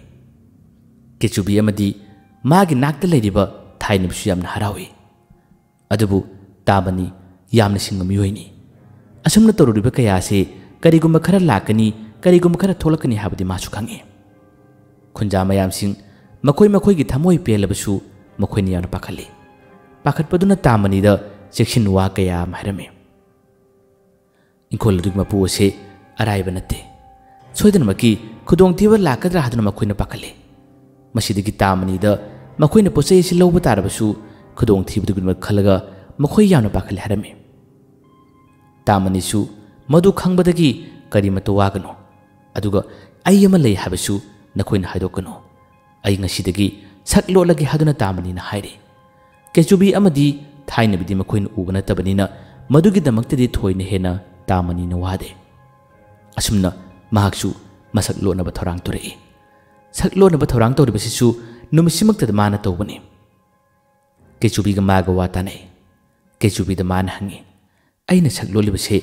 ꯀꯦꯆꯨꯕꯤ ꯑꯃꯗꯤ ꯃꯥꯒꯤ ꯅꯥꯛꯇ ꯂꯩꯔꯤꯕ ꯊꯥꯏꯅꯕꯤꯁꯨ ꯌꯥꯝꯅ ꯍꯔꯥꯎꯏ꯫ ꯑꯗꯨꯕꯨ ꯇꯥꯃꯅꯤ ꯌꯥꯝꯅ ꯁꯤꯡꯕ ꯃꯤꯑꯣꯏꯅꯤ꯫ ꯑꯁꯨꯝꯅ ꯇꯧꯔꯨꯔꯤꯕ ꯀꯌꯥ ꯑꯁꯤ ꯀꯔꯤꯒꯨꯝꯕ ꯈꯔ ꯂꯥꯛꯀꯅꯤ, ꯀꯔꯤꯒꯨꯝꯕ ꯈꯔ ꯊꯣꯛꯂꯛꯀꯅꯤ ꯍꯥꯏꯕꯗꯤ ꯃꯥꯁꯨ ꯈꯪꯏ꯫ ꯈꯨꯟꯖꯥ ꯃꯌꯥꯝꯁꯤꯡ ꯃꯈꯣꯏ ꯃꯈꯣꯏꯒꯤ ꯊꯃꯣꯏ ꯄꯦꯜꯂꯕꯁꯨ ꯃꯈꯣꯏꯅ ꯌꯥꯝꯅ ꯄꯥꯈꯠꯂꯤ꯫ ꯄꯥꯈꯠꯄꯗꯨꯅ ꯇꯥꯃꯅꯤꯗ ꯆꯦꯛꯁꯤꯟ ꯋꯥ ꯀꯌꯥ ꯑꯃ ꯍꯥꯏꯔꯝꯃꯤ꯫ ꯏꯪꯈꯣꯜ ꯑꯗꯨꯒꯤ ꯃꯄꯨ ꯑꯁꯤ ꯑꯔꯥꯏꯕ ꯅꯠꯇꯦ꯫ ꯁꯣꯏꯗꯅꯃꯛꯀꯤ ꯈꯨꯗꯣꯡꯊꯤꯕ ꯂꯥꯛꯀꯗ꯭ꯔꯥ ꯍꯥꯏꯗꯨꯅ ꯃꯈꯣꯏꯅ ꯄꯥꯈꯠꯂꯤ꯫ ꯃꯁꯤꯗꯒꯤ ꯇꯥꯃꯅꯤꯗ ꯃꯈꯣꯏꯅ ꯄꯣꯠ ꯆꯩ ꯑꯁꯤ ꯂꯧꯕ ꯇꯥꯔꯕꯁꯨ ꯈꯨꯗꯣꯡꯊꯤꯕꯗꯨꯒꯤꯗꯃꯛ ꯈꯜꯂꯒ ꯃꯈꯣꯏ ꯌꯥꯝꯅ ꯄꯥꯈꯠꯂꯤ ꯍꯥꯏꯔꯝꯃꯤ꯫ ꯇꯥꯃꯅꯤꯁꯨ ꯃꯗꯨ ꯈꯪꯕꯗꯒꯤ ꯀꯔꯤꯃꯠꯇ ꯋꯥꯒꯅꯨ, ꯑꯗꯨꯒ ꯑꯩ ꯑꯃ ꯂꯩ ꯍꯥꯏꯕꯁꯨ ꯅꯈꯣꯏꯅ ꯍꯥꯏꯗꯣꯛꯀꯅꯨ꯫ ꯑꯩ ꯉꯁꯤꯗꯒꯤ ꯁꯛ ꯂꯣꯠꯂꯒꯦ ꯍꯥꯏꯗꯨꯅ ꯇꯥꯃꯅꯤꯅ ꯍꯥꯏꯔꯤ꯫ ꯀꯦꯆꯨꯕꯤ ꯑꯃꯗꯤ ꯊꯥꯏꯅꯕꯤꯗꯤ ꯃꯈꯣꯏꯅ ꯎꯕ ꯅꯠꯇꯕꯅꯤꯅ ꯃꯗꯨꯒꯤꯗꯃꯛꯇꯗꯤ ꯊꯣꯏꯅ ꯍꯦꯟꯅ ꯇꯥꯃꯅꯤꯅ ꯋꯥꯗꯦ꯫ ꯑꯁꯨꯝꯅ ꯃꯍꯥꯛꯁꯨ ꯃꯁꯛ ꯂꯣꯠꯅꯕ ꯊꯧꯔꯥꯡ ꯇꯧꯔꯛꯏ꯫ ꯁꯛ ꯂꯣꯟꯅꯕ ꯊꯧꯔꯥꯡ ꯇꯧꯔꯤꯕꯁꯤꯁꯨ ꯅꯨꯃꯤꯠꯁꯤꯃꯛꯇꯗ ꯃꯥꯅ ꯇꯧꯕꯅꯤ꯫ ꯀꯦꯆꯨꯕꯤꯒ ꯃꯥꯒ ꯋꯥ ꯇꯥꯅꯩ꯫ ꯀꯦꯆꯨꯕꯤꯗ ꯃꯥꯅ ꯍꯪꯉꯤ, "ꯑꯩꯅ ꯁꯛ ꯂꯣꯜꯂꯤꯕꯁꯦ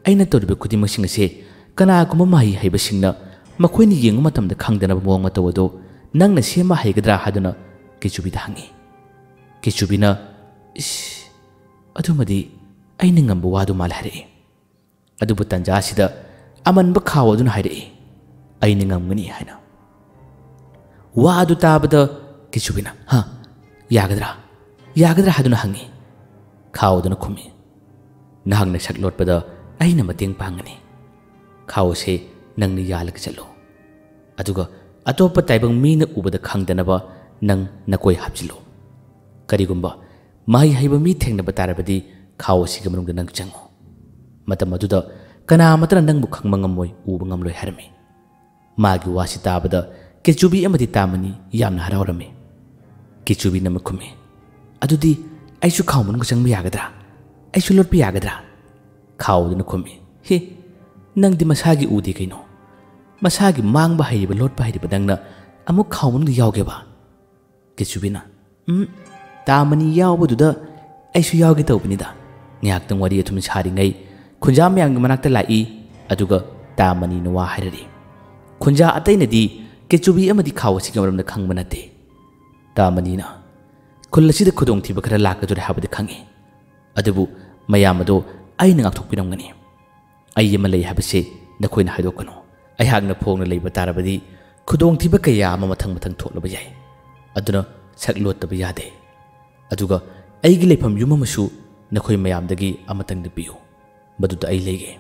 ꯑꯩꯅ ꯇꯧꯔꯤꯕ ꯈꯨꯗꯤꯡꯃꯛꯁꯤꯡ ꯑꯁꯦ ꯀꯅꯥꯒꯨꯝꯕ ꯃꯍꯩ ꯍꯩꯕꯁꯤꯡꯅ ꯃꯈꯣꯏꯅ ꯌꯦꯡꯕ ꯃꯇꯝꯗ ꯈꯪꯗꯅꯕ ꯃꯑꯣꯡ ꯃꯇꯧ ꯑꯗꯨ ꯅꯪꯅ ꯁꯦꯝꯕ ꯍꯩꯒꯗ꯭ꯔꯥ?" ꯍꯥꯏꯗꯨꯅ ꯀꯦꯆꯨꯕꯤꯗ ꯍꯪꯉꯤ꯫ ꯀꯦꯆꯨꯕꯤꯅ, "ꯏꯁ, ꯑꯗꯨꯃꯗꯤ ꯑꯩꯅ ꯉꯝꯕ ꯋꯥꯗꯨ ꯃꯥꯜꯂꯦ" ꯍꯥꯏꯔꯛꯏ꯫ ꯑꯗꯨꯕꯨ ꯇꯟꯖꯥ ꯑꯁꯤꯗ ꯑꯃꯟꯕ ꯈꯥꯎ ꯑꯗꯨꯅ ꯍꯥꯏꯔꯛꯏ, "ꯑꯩꯅ ꯉꯝꯒꯅꯤ" ꯍꯥꯏꯅ꯫ ꯋꯥ ꯑꯗꯨ ꯇꯥꯕꯗ ꯀꯦꯆꯨꯕꯤꯅ, "ꯍꯥ? ꯌꯥꯒꯗ꯭ꯔꯥ? ꯌꯥꯒꯗ꯭ꯔꯥ?" ꯍꯥꯏꯗꯨꯅ ꯍꯪꯉꯤ꯫ ꯈꯥꯎ ꯑꯗꯨꯅ ꯈꯨꯝꯃꯤ, "ꯅꯍꯥꯛꯅ ꯁꯛ ꯂꯣꯠꯄꯗ ꯑꯩꯅ ꯃꯇꯦꯡ ꯄꯥꯡꯒꯅꯤ꯫ ꯈꯥꯎ ꯑꯁꯦ ꯅꯪꯅ ꯌꯥꯜꯂꯒ ꯆꯠꯂꯨ꯫ ꯑꯗꯨꯒ ꯑꯇꯣꯞꯄ ꯇꯥꯏꯕꯪ ꯃꯤꯅ ꯎꯕꯗ ꯈꯪꯗꯅꯕ ꯅꯪ ꯅꯀꯣꯏ ꯍꯥꯞꯆꯤꯜꯂꯨ꯫ ꯀꯔꯤꯒꯨꯝꯕ ꯃꯍꯩ ꯍꯩꯕ ꯃꯤ ꯊꯦꯡꯅꯕ ꯇꯥꯔꯕꯗꯤ ꯈꯥꯎ ꯑꯁꯤꯒꯤ ꯃꯅꯨꯡꯗ ꯅꯪ ꯆꯪꯉꯨ꯫ ꯃꯇꯝ ꯑꯗꯨꯗ ꯀꯅꯥ ꯑꯃꯠꯇꯅ ꯅꯪꯕꯨ ꯈꯪꯕ ꯉꯝꯃꯣꯏ, ꯎꯕ ꯉꯝꯂꯣꯏ" ꯍꯥꯏꯔꯝꯃꯤ꯫ ꯃꯥꯒꯤ ꯋꯥꯁꯤ ꯇꯥꯕꯗ ꯀꯦꯆꯨꯕꯤ ꯑꯃꯗꯤ ꯇꯥꯃꯅꯤ ꯌꯥꯝꯅ ꯍꯔꯥꯎꯔꯝꯃꯤ꯫ ꯀꯦꯆꯨꯕꯤꯅ ꯑꯃꯨꯛ ꯈꯨꯝꯃꯤ, "ꯑꯗꯨꯗꯤ ꯑꯩꯁꯨ ꯈꯥꯎ ꯃꯅꯨꯡꯗ ꯆꯪꯕ ꯌꯥꯒꯗ꯭ꯔꯥ? ꯑꯩꯁꯨ ꯂꯣꯠꯄ ꯌꯥꯒꯗ꯭ꯔꯥ?" ꯈꯥꯎ ꯑꯗꯨꯅ ꯈꯨꯝꯃꯤ, "ꯍꯤ, ꯅꯪꯗꯤ ꯃꯁꯥꯒꯤ ꯎꯗꯦ ꯀꯩꯅꯣ? ꯃꯁꯥꯒꯤ ꯃꯥꯡꯕ ꯍꯩꯔꯤꯕ, ꯂꯣꯠꯄ ꯍꯩꯔꯤꯕ ꯅꯪꯅ ꯑꯃꯨꯛ ꯈꯥꯎ ꯃꯅꯨꯡꯗ ꯌꯥꯎꯒꯦꯕ?" ꯀꯦꯆꯨꯕꯤꯅ, "ꯎꯝ, ꯇꯥꯃꯅꯤ ꯌꯥꯎꯕꯗꯨꯗ ꯑꯩꯁꯨ ꯌꯥꯎꯒꯦ ꯇꯧꯕꯅꯤꯗ꯫" ꯉꯥꯏꯍꯥꯛꯇꯪ ꯋꯥꯔꯤ ꯑꯗꯨꯝ ꯁꯥꯔꯤꯉꯩ ꯈꯨꯟꯖꯥ ꯃꯌꯥꯝꯒꯤ ꯃꯅꯥꯛꯇ ꯂꯥꯛꯏ꯫ ꯑꯗꯨꯒ ꯇꯥꯃꯅꯤꯅ ꯋꯥ ꯍꯥꯏꯔꯔꯤ꯫ ꯈꯨꯟꯖꯥ ꯑꯇꯩꯅꯗꯤ ꯀꯦꯆꯨꯕꯤ ꯑꯃꯗꯤ ꯈꯥꯎ ꯑꯁꯤꯒꯤ ꯃꯔꯝꯗ ꯈꯪꯕ ꯅꯠꯇꯦ꯫ ꯇꯥꯃꯅꯤꯅ, "ꯈꯨꯜ ꯑꯁꯤꯗ ꯈꯨꯗꯣꯡꯊꯤꯕ ꯈꯔ ꯂꯥꯛꯀꯗꯧꯔꯦ ꯍꯥꯏꯕꯗꯤ ꯈꯪꯏ, ꯑꯗꯨꯕꯨ ꯃꯌꯥꯝ ꯑꯗꯣ ꯑꯩꯅ ꯉꯥꯛꯊꯣꯛꯄꯤꯔꯝꯒꯅꯤ꯫ ꯑꯩ ꯑꯃ ꯂꯩ ꯍꯥꯏꯕꯁꯤ ꯅꯈꯣꯏꯅ ꯍꯥꯏꯗꯣꯛꯀꯅꯨ꯫ ꯑꯩꯍꯥꯛꯅ ꯐꯣꯡꯅ ꯂꯩꯕ ꯇꯥꯔꯕꯗꯤ ꯈꯨꯗꯣꯡꯊꯤꯕ ꯀꯌꯥ ꯑꯃ ꯃꯊꯪ ꯃꯊꯪ ꯊꯣꯛꯂꯕ ꯌꯥꯏ꯫ ꯑꯗꯨꯅ ꯁꯛ ꯂꯣꯠꯇꯕ ꯌꯥꯗꯦ꯫ ꯑꯗꯨꯒ ꯑꯩꯒꯤ ꯂꯩꯐꯝ ꯌꯨꯝ ꯑꯃꯁꯨ ꯅꯈꯣꯏ ꯃꯌꯥꯝꯗꯒꯤ ꯑꯃꯇꯪꯗꯤ ꯄꯤꯌꯨ꯫ ꯃꯗꯨꯗ ꯑꯩ ꯂꯩꯒꯦ꯫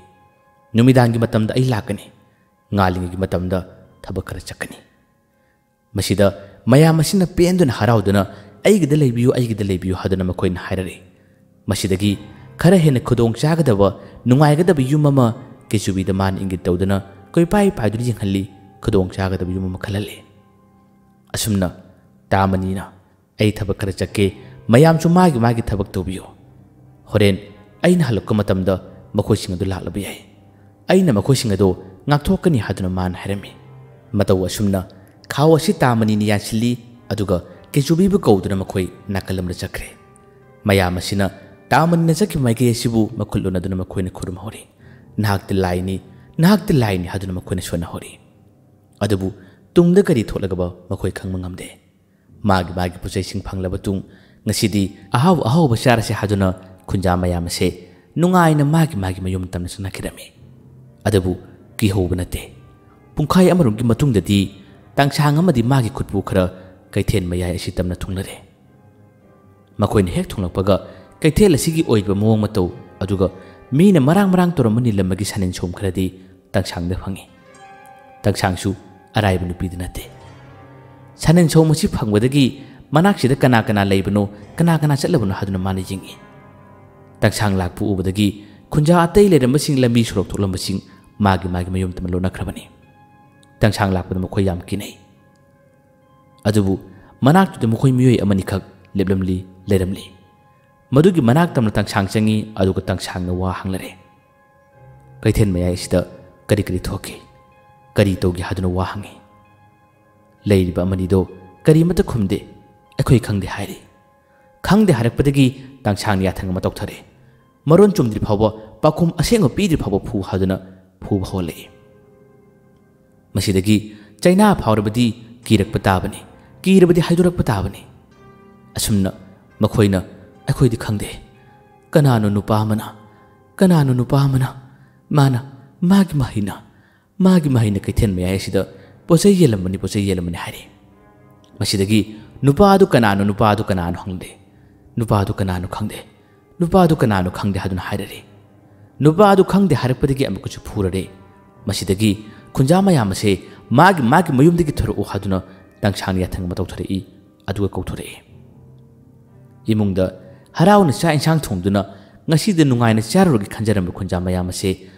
ꯅꯨꯃꯤꯗꯥꯡꯒꯤ ꯃꯇꯝꯗ ꯑꯩ ꯂꯥꯛꯀꯅꯤ꯫ ꯉꯥꯜꯂꯤꯉꯩꯒꯤ ꯃꯇꯝꯗ ꯊꯕꯛ ꯈꯔ ꯆꯠꯀꯅꯤ꯫ ꯃꯁꯤꯗ ꯃꯌꯥꯝ ꯑꯁꯤꯅ ꯄꯦꯟꯗꯨꯅ ꯍꯔꯥꯎꯗꯨꯅ, "ꯑꯩꯒꯤꯗ ꯂꯩꯕꯤꯌꯨ, ꯑꯩꯒꯤꯗ ꯂꯩꯕꯤꯌꯨ" ꯍꯥꯏꯗꯨꯅ ꯃꯈꯣꯏꯅ ꯍꯥꯏꯔꯛꯏ꯫ ꯃꯁꯤꯗꯒꯤ ꯈꯔ ꯍꯦꯟꯅ ꯈꯨꯗꯣꯡ ꯆꯥꯒꯗꯕ, ꯅꯨꯡꯉꯥꯏꯒꯗꯕ ꯌꯨꯝ ꯑꯃ ꯀꯦꯆꯨꯕꯤꯗ ꯃꯥꯅ ꯏꯪꯒꯤꯠ ꯇꯧꯗꯨꯅ ꯀꯣꯏꯄꯥꯏ ꯄꯥꯏꯗꯨꯅ ꯌꯦꯡꯍꯜꯂꯤ, ꯈꯨꯗꯣꯡ ꯆꯥꯒꯗꯕ ꯌꯨꯝ ꯑꯃ ꯈꯜꯍꯜꯂꯤ꯫ ꯑꯁꯨꯝꯅ ꯇꯥꯃꯅꯤꯅ, "ꯑꯩ ꯊꯕꯛ ꯈꯔ ꯆꯠꯀꯦ, ꯃꯌꯥꯝꯁꯨ ꯃꯥꯒꯤ ꯃꯥꯒꯤ ꯊꯕꯛ ꯇꯧꯕꯤꯌꯨ꯫ ꯍꯣꯔꯦꯟ ꯑꯩꯅ ꯍꯜꯂꯛꯄ ꯃꯇꯝꯗ ꯃꯈꯣꯏꯁꯤꯡ ꯑꯗꯨ ꯂꯥꯛꯂꯕ ꯌꯥꯏ꯫ ꯑꯩꯅ ꯃꯈꯣꯏꯁꯤꯡ ꯑꯗꯨ ꯉꯥꯛꯊꯣꯛꯀꯅꯤ" ꯍꯥꯏꯗꯨꯅ ꯃꯥꯅ ꯍꯥꯏꯔꯝꯃꯤ꯫ ꯃꯇꯧ ꯑꯁꯨꯝꯅ ꯈꯥꯎ ꯑꯁꯤ ꯇꯥꯃꯅꯤꯅ ꯌꯥꯟꯁꯤꯜꯂꯤ, ꯑꯗꯨꯒ ꯀꯦꯆꯨꯕꯤꯕꯨ ꯀꯧꯗꯨꯅ ꯃꯈꯣꯏ ꯅꯥꯀꯜ ꯑꯃꯗ ꯆꯠꯈ꯭ꯔꯦ꯫ ꯃꯌꯥꯝ ꯑꯁꯤꯅ ꯇꯥꯃꯅꯤꯅ ꯆꯠꯈꯤꯕ ꯃꯥꯏꯀꯩ ꯑꯁꯤꯕꯨ ꯃꯈꯨꯠ ꯂꯣꯟꯅꯗꯨꯅ ꯃꯈꯣꯏꯅ ꯈꯨꯔꯨꯝꯍꯧꯔꯤ꯫ "ꯅꯍꯥꯛꯇꯤ ꯂꯥꯏꯅꯤ, ꯅꯍꯥꯛꯇꯤ ꯂꯥꯏꯅꯤ" ꯍꯥꯏꯗꯨꯅ ꯃꯈꯣꯏꯅ ꯁꯣꯟꯅꯍꯧꯔꯤ꯫ ꯑꯗꯨꯕꯨ ꯇꯨꯡꯗ ꯀꯔꯤ ꯊꯣꯛꯂꯒꯕ ꯃꯈꯣꯏ ꯈꯪꯕ ꯉꯝꯗꯦ꯫ ꯃꯥꯒꯤ ꯃꯥꯒꯤ ꯄꯣꯠꯆꯩꯁꯤꯡ ꯐꯪꯂꯕ ꯇꯨꯡ, ꯉꯁꯤꯗꯤ ꯑꯍꯥꯎ ꯑꯍꯥꯎꯕ ꯆꯥꯔꯁꯦ ꯍꯥꯏꯗꯨꯅ ꯈꯨꯟꯖꯥ ꯃꯌꯥꯝ ꯑꯁꯦ ꯅꯨꯡꯉꯥꯏꯅ ꯃꯥꯒꯤ ꯃꯥꯒꯤ ꯃꯌꯨꯝ ꯇꯝꯅ ꯆꯠꯅꯈꯤꯔꯝꯃꯤ꯫ ꯑꯗꯨꯕꯨ ꯀꯤꯍꯧꯕ ꯅꯠꯇꯦ꯫ ꯄꯨꯡꯈꯥꯏ ꯑꯃꯔꯣꯝꯒꯤ ꯃꯇꯨꯡꯗꯗꯤ ꯇꯥꯡꯁꯥꯡ ꯑꯃꯗꯤ ꯃꯥꯒꯤ ꯈꯨꯠꯄꯨ ꯈꯔ ꯀꯩꯊꯦꯜ ꯃꯌꯥꯏ ꯑꯁꯤ ꯇꯝꯅ ꯊꯨꯡꯂꯔꯦ꯫ ꯃꯈꯣꯏꯅ ꯍꯦꯛ ꯊꯨꯡꯂꯛꯄꯒ ꯀꯩꯊꯦꯜ ꯑꯁꯤꯒꯤ ꯑꯣꯏꯕ ꯃꯑꯣꯡ ꯃꯇꯧ, ꯑꯗꯨꯒ ꯃꯤꯅ ꯃꯔꯥꯡ ꯃꯔꯥꯡ ꯇꯧꯔꯝꯕ ꯅꯤꯂꯝꯕꯒꯤ ꯁꯥꯅꯤꯟ ꯁꯣꯝ ꯈꯔꯗꯤ ꯇꯥꯡꯁꯥꯡꯗ ꯐꯪꯉꯤ꯫ ꯇꯥꯡꯁꯥꯡꯁꯨ ꯑꯔꯥꯏꯕ ꯅꯨꯄꯤꯗꯤ ꯅꯠꯇꯦ꯫ ꯁꯥꯅꯤꯟ ꯁꯣꯝ ꯑꯁꯤ ꯐꯪꯕꯗꯒꯤ ꯃꯅꯥꯛꯁꯤꯗ ꯀꯅꯥ ꯀꯅꯥ ꯂꯩꯕꯅꯣ, ꯀꯅꯥ ꯀꯅꯥ ꯆꯠꯂꯕꯅꯣ ꯍꯥꯏꯗꯨꯅ ꯃꯥꯅ ꯌꯦꯡꯉꯤ꯫ ꯇꯥꯡꯁꯥꯡ ꯂꯥꯛꯄ ꯎꯕꯗꯒꯤ ꯈꯨꯟꯖꯥ ꯑꯇꯩ ꯂꯩꯔꯝꯕꯁꯤꯡ, ꯂꯝꯕꯤ ꯁꯣꯔꯣꯛ ꯊꯣꯛꯂꯝꯕꯁꯤꯡ ꯃꯥꯒꯤ ꯃꯥꯒꯤ ꯃꯌꯨꯝ ꯇꯝꯅ ꯂꯣꯟꯅꯈ꯭ꯔꯕꯅꯤ꯫ ꯇꯥꯡꯁꯥꯡ ꯂꯥꯛꯄꯗ ꯃꯈꯣꯏ ꯌꯥꯝ ꯀꯤꯅꯩ꯫ ꯑꯗꯨꯕꯨ ꯃꯅꯥꯛꯇꯨꯗ ꯃꯈꯣꯏ ꯃꯤꯑꯣꯏ ꯑꯃꯅꯤꯈꯛ ꯂꯦꯞꯂꯝꯂꯤ, ꯂꯩꯔꯝꯂꯤ꯫ ꯃꯗꯨꯒꯤ ꯃꯅꯥꯛ ꯇꯝꯅ ꯇꯥꯡꯁꯥꯡ ꯆꯪꯉꯤ, ꯑꯗꯨꯒ ꯇꯥꯡꯁꯥꯡꯅ ꯋꯥ ꯍꯪꯂꯔꯦ꯫ "ꯀꯩꯊꯦꯜ ꯃꯌꯥꯏ ꯑꯁꯤꯗ ꯀꯔꯤ ꯀꯔꯤ ꯊꯣꯛꯀꯦ? ꯀꯔꯤ ꯇꯧꯒꯦ?" ꯍꯥꯏꯗꯨꯅ ꯋꯥ ꯍꯪꯉꯤ꯫ ꯂꯩꯔꯤꯕ ꯑꯃꯅꯤꯗꯣ ꯀꯔꯤꯃꯠꯇ ꯈꯨꯝꯗꯦ꯫ "ꯑꯩꯈꯣꯏ ꯈꯪꯗꯦ" ꯍꯥꯏꯔꯤ꯫ ꯈꯪꯗꯦ ꯍꯥꯏꯔꯛꯄꯗꯒꯤ ꯇꯥꯡꯁꯥꯡꯅ ꯌꯥꯊꯪ ꯑꯃ ꯇꯧꯊꯔꯦ꯫ "ꯃꯔꯣꯟ ꯆꯨꯝꯗ꯭ꯔꯤ ꯐꯥꯎꯕ, ꯄꯥꯎꯈꯨꯝ ꯑꯁꯦꯡꯕ ꯄꯤꯗ꯭ꯔꯤ ꯐꯥꯎꯕ ꯐꯨ" ꯍꯥꯏꯗꯨꯅ ꯐꯨꯕ ꯍꯧꯍꯜꯂꯛꯏ꯫ ꯃꯁꯤꯗꯒꯤ ꯆꯩꯅꯥ ꯐꯥꯎꯔꯕꯗꯤ ꯀꯤꯔꯛꯄ ꯇꯥꯕꯅꯤ, ꯀꯤꯔꯕꯗꯤ ꯍꯥꯏꯗꯣꯔꯛꯄ ꯇꯥꯕꯅꯤ꯫ ꯑꯁꯨꯝꯅ ꯃꯈꯣꯏꯅ "ꯑꯩꯈꯣꯏꯗꯤ ꯈꯪꯗꯦ, ꯀꯅꯥꯅꯣ ꯅꯨꯄꯥ ꯑꯃꯅ, ꯀꯅꯥꯅꯣ ꯅꯨꯄꯥ ꯑꯃꯅ, ꯃꯥꯅ, ꯃꯥꯒꯤ ꯃꯍꯩꯅ, ꯃꯥꯒꯤ ꯃꯍꯩꯅ ꯀꯩꯊꯦꯜ ꯃꯌꯥꯏ ꯑꯁꯤꯗ ꯄꯣꯠꯆꯩ ꯌꯦꯜꯂꯝꯕꯅꯤ, ꯄꯣꯠꯆꯩ ꯌꯦꯜꯂꯝꯕꯅꯤ" ꯍꯥꯏꯔꯤ꯫ ꯃꯁꯤꯗꯒꯤ "ꯅꯨꯄꯥ ꯑꯗꯨ ꯀꯅꯥꯅꯣ, ꯅꯨꯄꯥ ꯑꯗꯨ ꯀꯅꯥꯅꯣ?" ꯍꯪꯂꯦ꯫ "ꯅꯨꯄꯥ ꯑꯗꯨ ꯀꯅꯥꯅꯣ ꯈꯪꯗꯦ, ꯅꯨꯄꯥ ꯑꯗꯨ ꯀꯅꯥꯅꯣ ꯈꯪꯗꯦ" ꯍꯥꯏꯗꯨꯅ ꯍꯥꯏꯔꯔꯦ꯫ ꯅꯨꯄꯥ ꯑꯗꯨ ꯈꯪꯗꯦ ꯍꯥꯏꯔꯛꯄꯗꯒꯤ ꯑꯃꯨꯛꯀꯁꯨ ꯐꯨꯔꯔꯦ꯫ ꯃꯁꯤꯗꯒꯤ ꯈꯨꯟꯖꯥ ꯃꯌꯥꯝ ꯑꯁꯦ "ꯃꯥꯒꯤ, ꯃꯥꯒꯤ ꯃꯌꯨꯝꯗꯒꯤ ꯊꯣꯔꯛꯎ" ꯍꯥꯏꯗꯨꯅ ꯇꯥꯡꯁꯥꯡꯅ ꯌꯥꯊꯪ ꯑꯃ ꯇꯧꯊꯔꯛꯏ, ꯑꯗꯨꯒ ꯀꯧꯊꯣꯔꯛꯏ꯫ ꯏꯃꯨꯡꯗ ꯍꯔꯥꯎꯅ ꯆꯥꯛ ꯏꯟꯁꯥꯡ ꯊꯣꯡꯗꯨꯅ ꯉꯁꯤꯗꯤ ꯅꯨꯡꯉꯥꯏꯅ ꯆꯥꯔꯨꯔꯒꯦ ꯈꯟꯖꯔꯝꯕ ꯈꯨꯟꯖꯥ ꯃꯌꯥꯝ ꯑꯁꯦ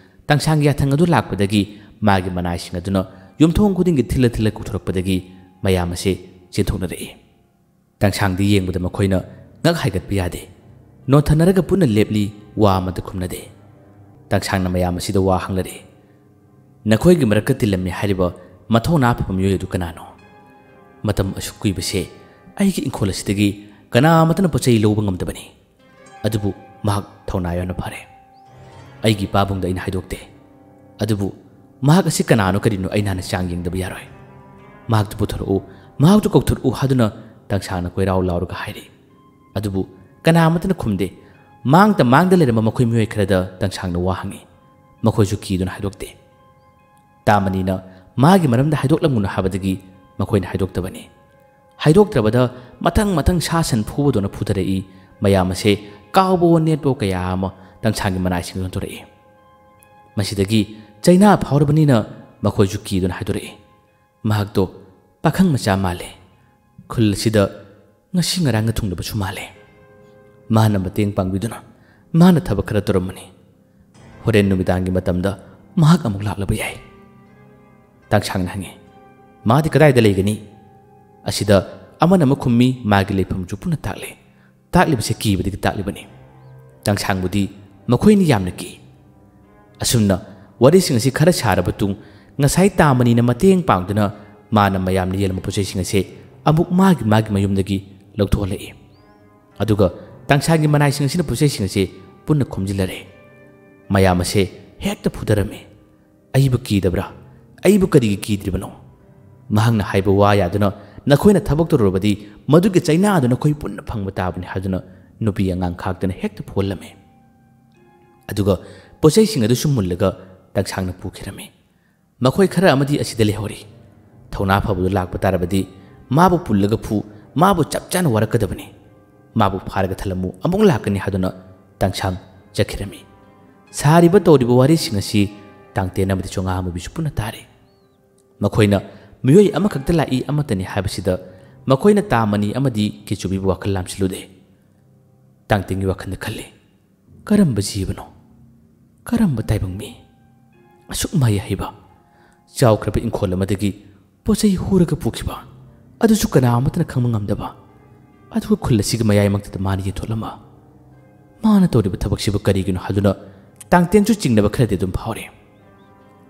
ꯇꯥꯡꯁꯥꯡꯒꯤ ꯌꯥꯊꯪ ꯑꯗꯨ ꯂꯥꯛꯄꯗꯒꯤ ꯃꯥꯒꯤ ꯃꯅꯥꯏꯁꯤꯡ ꯑꯗꯨꯅ ꯌꯨꯝꯊꯣꯡ ꯈꯨꯗꯤꯡꯒꯤ ꯊꯤꯜꯂ ꯊꯤꯜꯂ ꯀꯧꯊꯣꯔꯛꯄꯗꯒꯤ ꯃꯌꯥꯝ ꯑꯁꯦ ꯆꯦꯟꯊꯣꯛꯅꯔꯛꯏ꯫ ꯇꯥꯡꯁꯥꯡꯗꯤ ꯌꯦꯡꯕꯗ ꯃꯈꯣꯏꯅ ꯉꯛ ꯍꯥꯏꯒꯠꯄ ꯌꯥꯗꯦ꯫ ꯅꯣꯟꯊꯅꯔꯒ ꯄꯨꯟꯅ ꯂꯦꯞꯂꯤ, ꯋꯥ ꯑꯃꯠꯇ ꯈꯨꯝꯅꯗꯦ꯫ ꯇꯥꯡꯁꯥꯡꯅ ꯃꯌꯥꯝ ꯑꯁꯤꯗ ꯋꯥ ꯍꯪꯂꯔꯦ꯫ "ꯅꯈꯣꯏꯒꯤ ꯃꯔꯛꯇ ꯇꯤꯜꯂꯝꯃꯤ ꯍꯥꯏꯔꯤꯕ ꯃꯊꯧꯅꯥ ꯐꯕ ꯃꯤꯑꯣꯏ ꯑꯗꯨ ꯀꯅꯥꯅꯣ?" ꯃꯇꯝ ꯑꯁꯨꯛ ꯀꯨꯏꯕꯁꯦ ꯑꯩꯒꯤ ꯏꯪꯈꯣꯜ ꯑꯁꯤꯗꯒꯤ ꯀꯅꯥꯃꯠꯇꯅ ꯄꯣꯠ ꯆꯩ ꯂꯧꯕ ꯉꯝꯗꯕꯅꯤ꯫ ꯑꯗꯨꯕꯨ ꯃꯍꯥꯛ ꯊꯧꯅꯥ ꯌꯥꯝꯅ ꯐꯔꯦ꯫ ꯑꯩꯒꯤ ꯄꯥꯕꯨꯡꯗ ꯑꯩꯅ ꯍꯥꯏꯗꯣꯛꯇꯦ꯫ ꯑꯗꯨꯕꯨ ꯃꯍꯥꯛ ꯑꯁꯤ ꯀꯅꯥꯅꯣ ꯀꯔꯤꯅꯣ ꯑꯩꯅ ꯍꯥꯟꯅ ꯆꯥꯡ ꯌꯦꯡꯗꯕ ꯌꯥꯔꯣꯏ꯫ ꯃꯍꯥꯛꯇꯨ ꯄꯨꯊꯣꯔꯛꯎ, ꯃꯍꯥꯛꯇꯨ ꯀꯧꯊꯣꯔꯛꯎ ꯍꯥꯏꯗꯨꯅ ꯇꯥꯡꯁꯥꯡꯅ ꯀꯣꯏꯔꯥꯎ ꯂꯥꯎꯔꯒ ꯍꯥꯏꯔꯤ꯫ ꯑꯗꯨꯕꯨ ꯀꯅꯥꯃꯠꯇꯅ ꯈꯨꯝꯗꯦ꯫ ꯃꯥꯡꯗ ꯃꯥꯡꯗ ꯂꯩꯔꯝꯕ ꯃꯈꯣꯏ ꯃꯤꯑꯣꯏ ꯈꯔꯗ ꯇꯥꯡꯁꯥꯡꯅ ꯋꯥ ꯍꯪꯉꯤ꯫ ꯃꯈꯣꯏꯁꯨ ꯀꯤꯗꯨꯅ ꯍꯥꯏꯗꯣꯛꯇꯦ꯫ ꯇꯥꯃꯅꯤꯅ ꯃꯥꯒꯤ ꯃꯔꯝꯗ ꯍꯥꯏꯗꯣꯛꯂꯝꯒꯅꯨ ꯍꯥꯏꯕꯗꯒꯤ ꯃꯈꯣꯏꯅ ꯍꯥꯏꯗꯣꯛꯇꯕꯅꯤ꯫ ꯍꯥꯏꯗꯣꯛꯇ꯭ꯔꯕꯗ ꯃꯊꯪ ꯃꯊꯪ ꯁꯥ ꯁꯟ ꯐꯨꯕꯗꯧꯅ ꯐꯨꯊꯔꯛꯏ꯫ ꯃꯌꯥꯝ ꯑꯁꯦ ꯀꯥꯎꯕꯋꯣ ꯅꯦꯠꯄꯋꯣ ꯀꯌꯥ ꯑꯃ ꯇꯥꯡꯁꯥꯡꯒꯤ ꯃꯅꯥꯏꯁꯤꯡꯗꯨꯅ ꯊꯣꯔꯛꯏ꯫ ꯃꯁꯤꯗꯒꯤ ꯆꯩꯅꯥ ꯐꯥꯎꯔꯕꯅꯤꯅ ꯃꯈꯣꯏꯁꯨ ꯀꯤꯗꯨꯅ ꯍꯥꯏꯗꯣꯔꯛꯏ꯫ ꯃꯍꯥꯛꯇꯣ ꯄꯥꯈꯪ ꯃꯆꯥ ꯃꯥꯜꯂꯦ꯫ ꯈꯨꯜ ꯑꯁꯤꯗ ꯉꯁꯤ ꯉꯔꯥꯡꯅ ꯊꯨꯡꯂꯕꯁꯨ ꯃꯥꯜꯂꯦ꯫ ꯃꯥꯅ ꯃꯇꯦꯡ ꯄꯥꯡꯕꯤꯗꯨꯅ ꯃꯥꯅ ꯊꯕꯛ ꯈꯔ ꯇꯧꯔꯝꯕꯅꯤ꯫ ꯍꯣꯔꯦꯟ ꯅꯨꯃꯤꯗꯥꯡꯒꯤ ꯃꯇꯝꯗ ꯃꯍꯥꯛ ꯑꯃꯨꯛ ꯂꯥꯛꯂꯕ ꯌꯥꯏ꯫ ꯇꯥꯡꯁꯥꯡꯅ ꯍꯪꯉꯤ, "ꯃꯥꯗꯤ ꯀꯗꯥꯏꯗ ꯂꯩꯒꯅꯤ?" ꯑꯁꯤꯗ ꯑꯃꯅ ꯑꯃ ꯈꯨꯝꯃꯤ, ꯃꯥꯒꯤ ꯂꯩꯐꯝꯁꯨ ꯄꯨꯟꯅ ꯇꯥꯛꯂꯤ꯫ ꯇꯥꯛꯂꯤꯕꯁꯦ ꯀꯤꯕꯗꯒꯤ ꯇꯥꯛꯂꯤꯕꯅꯤ꯫ ꯇꯥꯡꯁꯥꯡꯕꯨꯗꯤ ꯃꯈꯣꯏꯅ ꯌꯥꯝꯅ ꯀꯤ꯫ ꯑꯁꯨꯝꯅ ꯋꯥꯔꯤꯁꯤꯡ ꯑꯁꯤ ꯈꯔ ꯁꯥꯔꯕ ꯇꯨꯡ ꯉꯁꯥꯏ ꯇꯥꯃꯅꯤꯅ ꯃꯇꯦꯡ ꯄꯥꯡꯗꯨꯅ ꯃꯥꯅ ꯃꯌꯥꯝꯅ ꯌꯦꯜꯂꯝꯕ ꯄꯣꯠꯆꯩꯁꯤꯡ ꯑꯁꯦ ꯑꯃꯨꯛ ꯃꯥꯒꯤ ꯃꯥꯒꯤ ꯃꯌꯨꯝꯗꯒꯤ ꯂꯧꯊꯣꯛꯍꯜꯂꯛꯏ꯫ ꯑꯗꯨꯒ ꯇꯥꯡꯁꯥꯡꯒꯤ ꯃꯅꯥꯏꯁꯤꯡ ꯑꯁꯤꯅ ꯄꯣꯠꯆꯩꯁꯤꯡ ꯑꯁꯦ ꯄꯨꯟꯅ ꯈꯣꯝꯖꯤꯜꯂꯔꯦ꯫ ꯃꯌꯥꯝ ꯑꯁꯦ ꯍꯦꯛꯇ ꯐꯨꯊꯔꯝꯃꯤ꯫ "ꯑꯩꯕꯨ ꯀꯤꯗꯕ꯭ꯔꯥ? ꯑꯩꯕꯨ ꯀꯔꯤꯒꯤ ꯀꯤꯗ꯭ꯔꯤꯕꯅꯣ?" ꯃꯍꯥꯛꯅ ꯍꯥꯏꯕ ꯋꯥ ꯌꯥꯗꯨꯅ, "ꯅꯈꯣꯏꯅ ꯊꯕꯛ ꯇꯧꯔꯨꯔꯕꯗꯤ ꯃꯗꯨꯒꯤ ꯆꯩꯅꯥꯗꯨ ꯅꯈꯣꯏ ꯄꯨꯟꯅ ꯐꯪꯕ ꯇꯥꯕꯅꯤ" ꯍꯥꯏꯗꯨꯅ ꯅꯨꯄꯤ ꯑꯉꯥꯡ ꯈꯥꯛꯇꯅ ꯍꯦꯛꯇ ꯐꯨꯍꯜꯂꯝꯃꯤ꯫ ꯑꯗꯨꯒ ꯄꯣꯠꯆꯩꯁꯤꯡ ꯑꯗꯨꯁꯨ ꯃꯨꯜꯂꯒ ꯇꯥꯡꯁꯥꯡꯅ ꯄꯨꯈꯤꯔꯝꯃꯤ꯫ ꯃꯈꯣꯏ ꯈꯔ ꯑꯃꯗꯤ ꯑꯁꯤꯗ ꯂꯩꯍꯧꯔꯤ꯫ ꯊꯧꯅꯥ ꯐꯕꯗꯨ ꯂꯥꯛꯄ ꯇꯥꯔꯕꯗꯤ ꯃꯥꯕꯨ ꯄꯨꯜꯂꯒ ꯐꯨ, ꯃꯥꯕꯨ ꯆꯞ ꯆꯥꯅ ꯋꯥꯔꯛꯀꯗꯕꯅꯤ꯫ ꯃꯥꯕꯨ ꯐꯥꯔꯒ ꯊꯜꯂꯝꯃꯨ, ꯑꯃꯨꯛ ꯂꯥꯛꯀꯅꯤ ꯍꯥꯏꯗꯨꯅ ꯇꯥꯡꯁꯥꯡ ꯆꯠꯈꯤꯔꯝꯃꯤ꯫ ꯁꯥꯔꯤꯕ ꯇꯧꯔꯤꯕ ꯋꯥꯔꯤꯁꯤꯡ ꯑꯁꯤ ꯇꯥꯡꯇꯦꯟ ꯑꯃꯗꯤ ꯆꯣꯉꯥ ꯑꯃꯨꯕꯤꯁꯨ ꯄꯨꯟꯅ ꯇꯥꯔꯤ꯫ ꯃꯈꯣꯏꯅ ꯃꯤꯑꯣꯏ ꯑꯃꯈꯛꯇ ꯂꯥꯛꯏ, ꯑꯃꯠꯇꯅꯤ ꯍꯥꯏꯕꯁꯤꯗ ꯃꯈꯣꯏꯅ ꯇꯥꯃꯅꯤ ꯑꯃꯗꯤ ꯀꯦꯆꯨꯕꯤꯕꯨ ꯋꯥꯈꯜ ꯂꯥꯝꯁꯤꯜꯂꯨꯗꯦ꯫ ꯇꯥꯡꯇꯦꯟꯒꯤ ꯋꯥꯈꯜꯗ ꯈꯜꯂꯤ, "ꯀꯔꯝꯕ ꯖꯤꯕꯅꯣ? ꯀꯔꯝꯕ ꯇꯥꯏꯕꯪ ꯃꯤ? ꯑꯁꯨꯛ ꯃꯍꯩ ꯍꯩꯕ, ꯆꯥꯎꯈ꯭ꯔꯕ ꯏꯪꯈꯣꯜ ꯑꯃꯗꯒꯤ ꯄꯣꯠ ꯆꯩ ꯍꯨꯔꯒ ꯄꯨꯈꯤꯕ, ꯑꯗꯨꯁꯨ ꯀꯅꯥ ꯑꯃꯠꯇꯅ ꯈꯪꯕ ꯉꯝꯗꯕ, ꯑꯗꯨꯒ ꯈꯨꯜ ꯑꯁꯤꯒꯤ ꯃꯌꯥꯏꯃꯛꯇꯗ ꯃꯥꯅ ꯌꯦꯟꯊꯣꯛꯂꯝꯕ?" ꯃꯥꯅ ꯇꯧꯔꯤꯕ ꯊꯕꯛꯁꯤꯕꯨ ꯀꯔꯤꯒꯤꯅꯣ ꯍꯥꯏꯗꯨꯅ ꯇꯥꯡꯇꯦꯟꯁꯨ ꯆꯤꯡꯅꯕ ꯈꯔꯗꯤ ꯑꯗꯨꯝ ꯐꯥꯎꯔꯤ꯫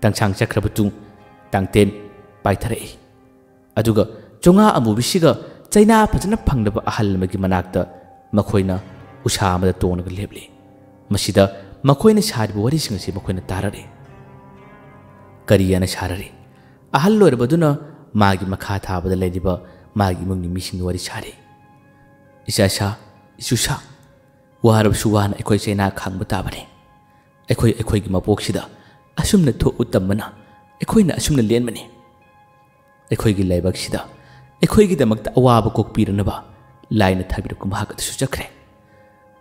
ꯇꯥꯡꯁꯥꯡ ꯆꯠꯈ꯭ꯔꯕ ꯇꯨꯡ ꯇꯥꯡꯇꯦꯟ ꯄꯥꯏꯊꯔꯛꯏ꯫ ꯑꯗꯨꯒ ꯆꯣꯉꯥ ꯑꯃꯨꯕꯤꯁꯤꯒ ꯆꯩꯅꯥ ꯐꯖꯅ ꯐꯪꯂꯕ ꯑꯍꯜ ꯑꯃꯒꯤ ꯃꯅꯥꯛꯇ ꯃꯈꯣꯏꯅ ꯎꯁꯥ ꯑꯃꯗ ꯇꯣꯡꯂꯒ ꯂꯦꯞꯂꯤ꯫ ꯃꯁꯤꯗ ꯃꯈꯣꯏꯅ ꯁꯥꯔꯤꯕ ꯋꯥꯔꯤꯁꯤꯡ ꯑꯁꯤ ꯃꯈꯣꯏꯅ ꯇꯥꯔꯛꯏ꯫ ꯀꯔꯤ ꯑꯅ ꯁꯥꯔꯔꯤ? ꯑꯍꯜ ꯑꯣꯏꯔꯕꯗꯨꯅ ꯃꯥꯒꯤ ꯃꯈꯥ ꯊꯥꯕꯗ ꯂꯩꯔꯤꯕ ꯃꯥꯒꯤ ꯏꯃꯨꯡꯒꯤ ꯃꯤꯁꯤꯡꯒ ꯋꯥꯔꯤ ꯁꯥꯔꯤ꯫ "ꯏꯆꯥꯁꯥ, ꯏꯁꯨꯁꯥ, ꯋꯥꯔꯕꯁꯨ ꯋꯥꯅ ꯑꯩꯈꯣꯏ ꯆꯩꯅꯥ ꯈꯥꯡꯕ ꯇꯥꯕꯅꯤ꯫ ꯑꯩꯈꯣꯏ ꯑꯩꯈꯣꯏꯒꯤ ꯃꯄꯣꯛꯁꯤꯗ ꯑꯁꯨꯝꯅ ꯊꯣꯛꯎ ꯇꯝꯕꯅ ꯑꯩꯈꯣꯏꯅ ꯑꯁꯨꯝꯅ ꯂꯦꯟꯕꯅꯤ꯫ ꯑꯩꯈꯣꯏꯒꯤ ꯂꯥꯏꯕꯛꯁꯤꯗ ꯑꯩꯈꯣꯏꯒꯤꯗꯃꯛꯇ ꯑꯋꯥꯕ ꯀꯣꯛꯄꯤꯔꯅꯕ ꯂꯥꯏꯅ ꯊꯥꯕꯤꯔꯛꯄ ꯃꯍꯥꯛ ꯑꯗꯨꯁꯨ ꯆꯠꯈ꯭ꯔꯦ꯫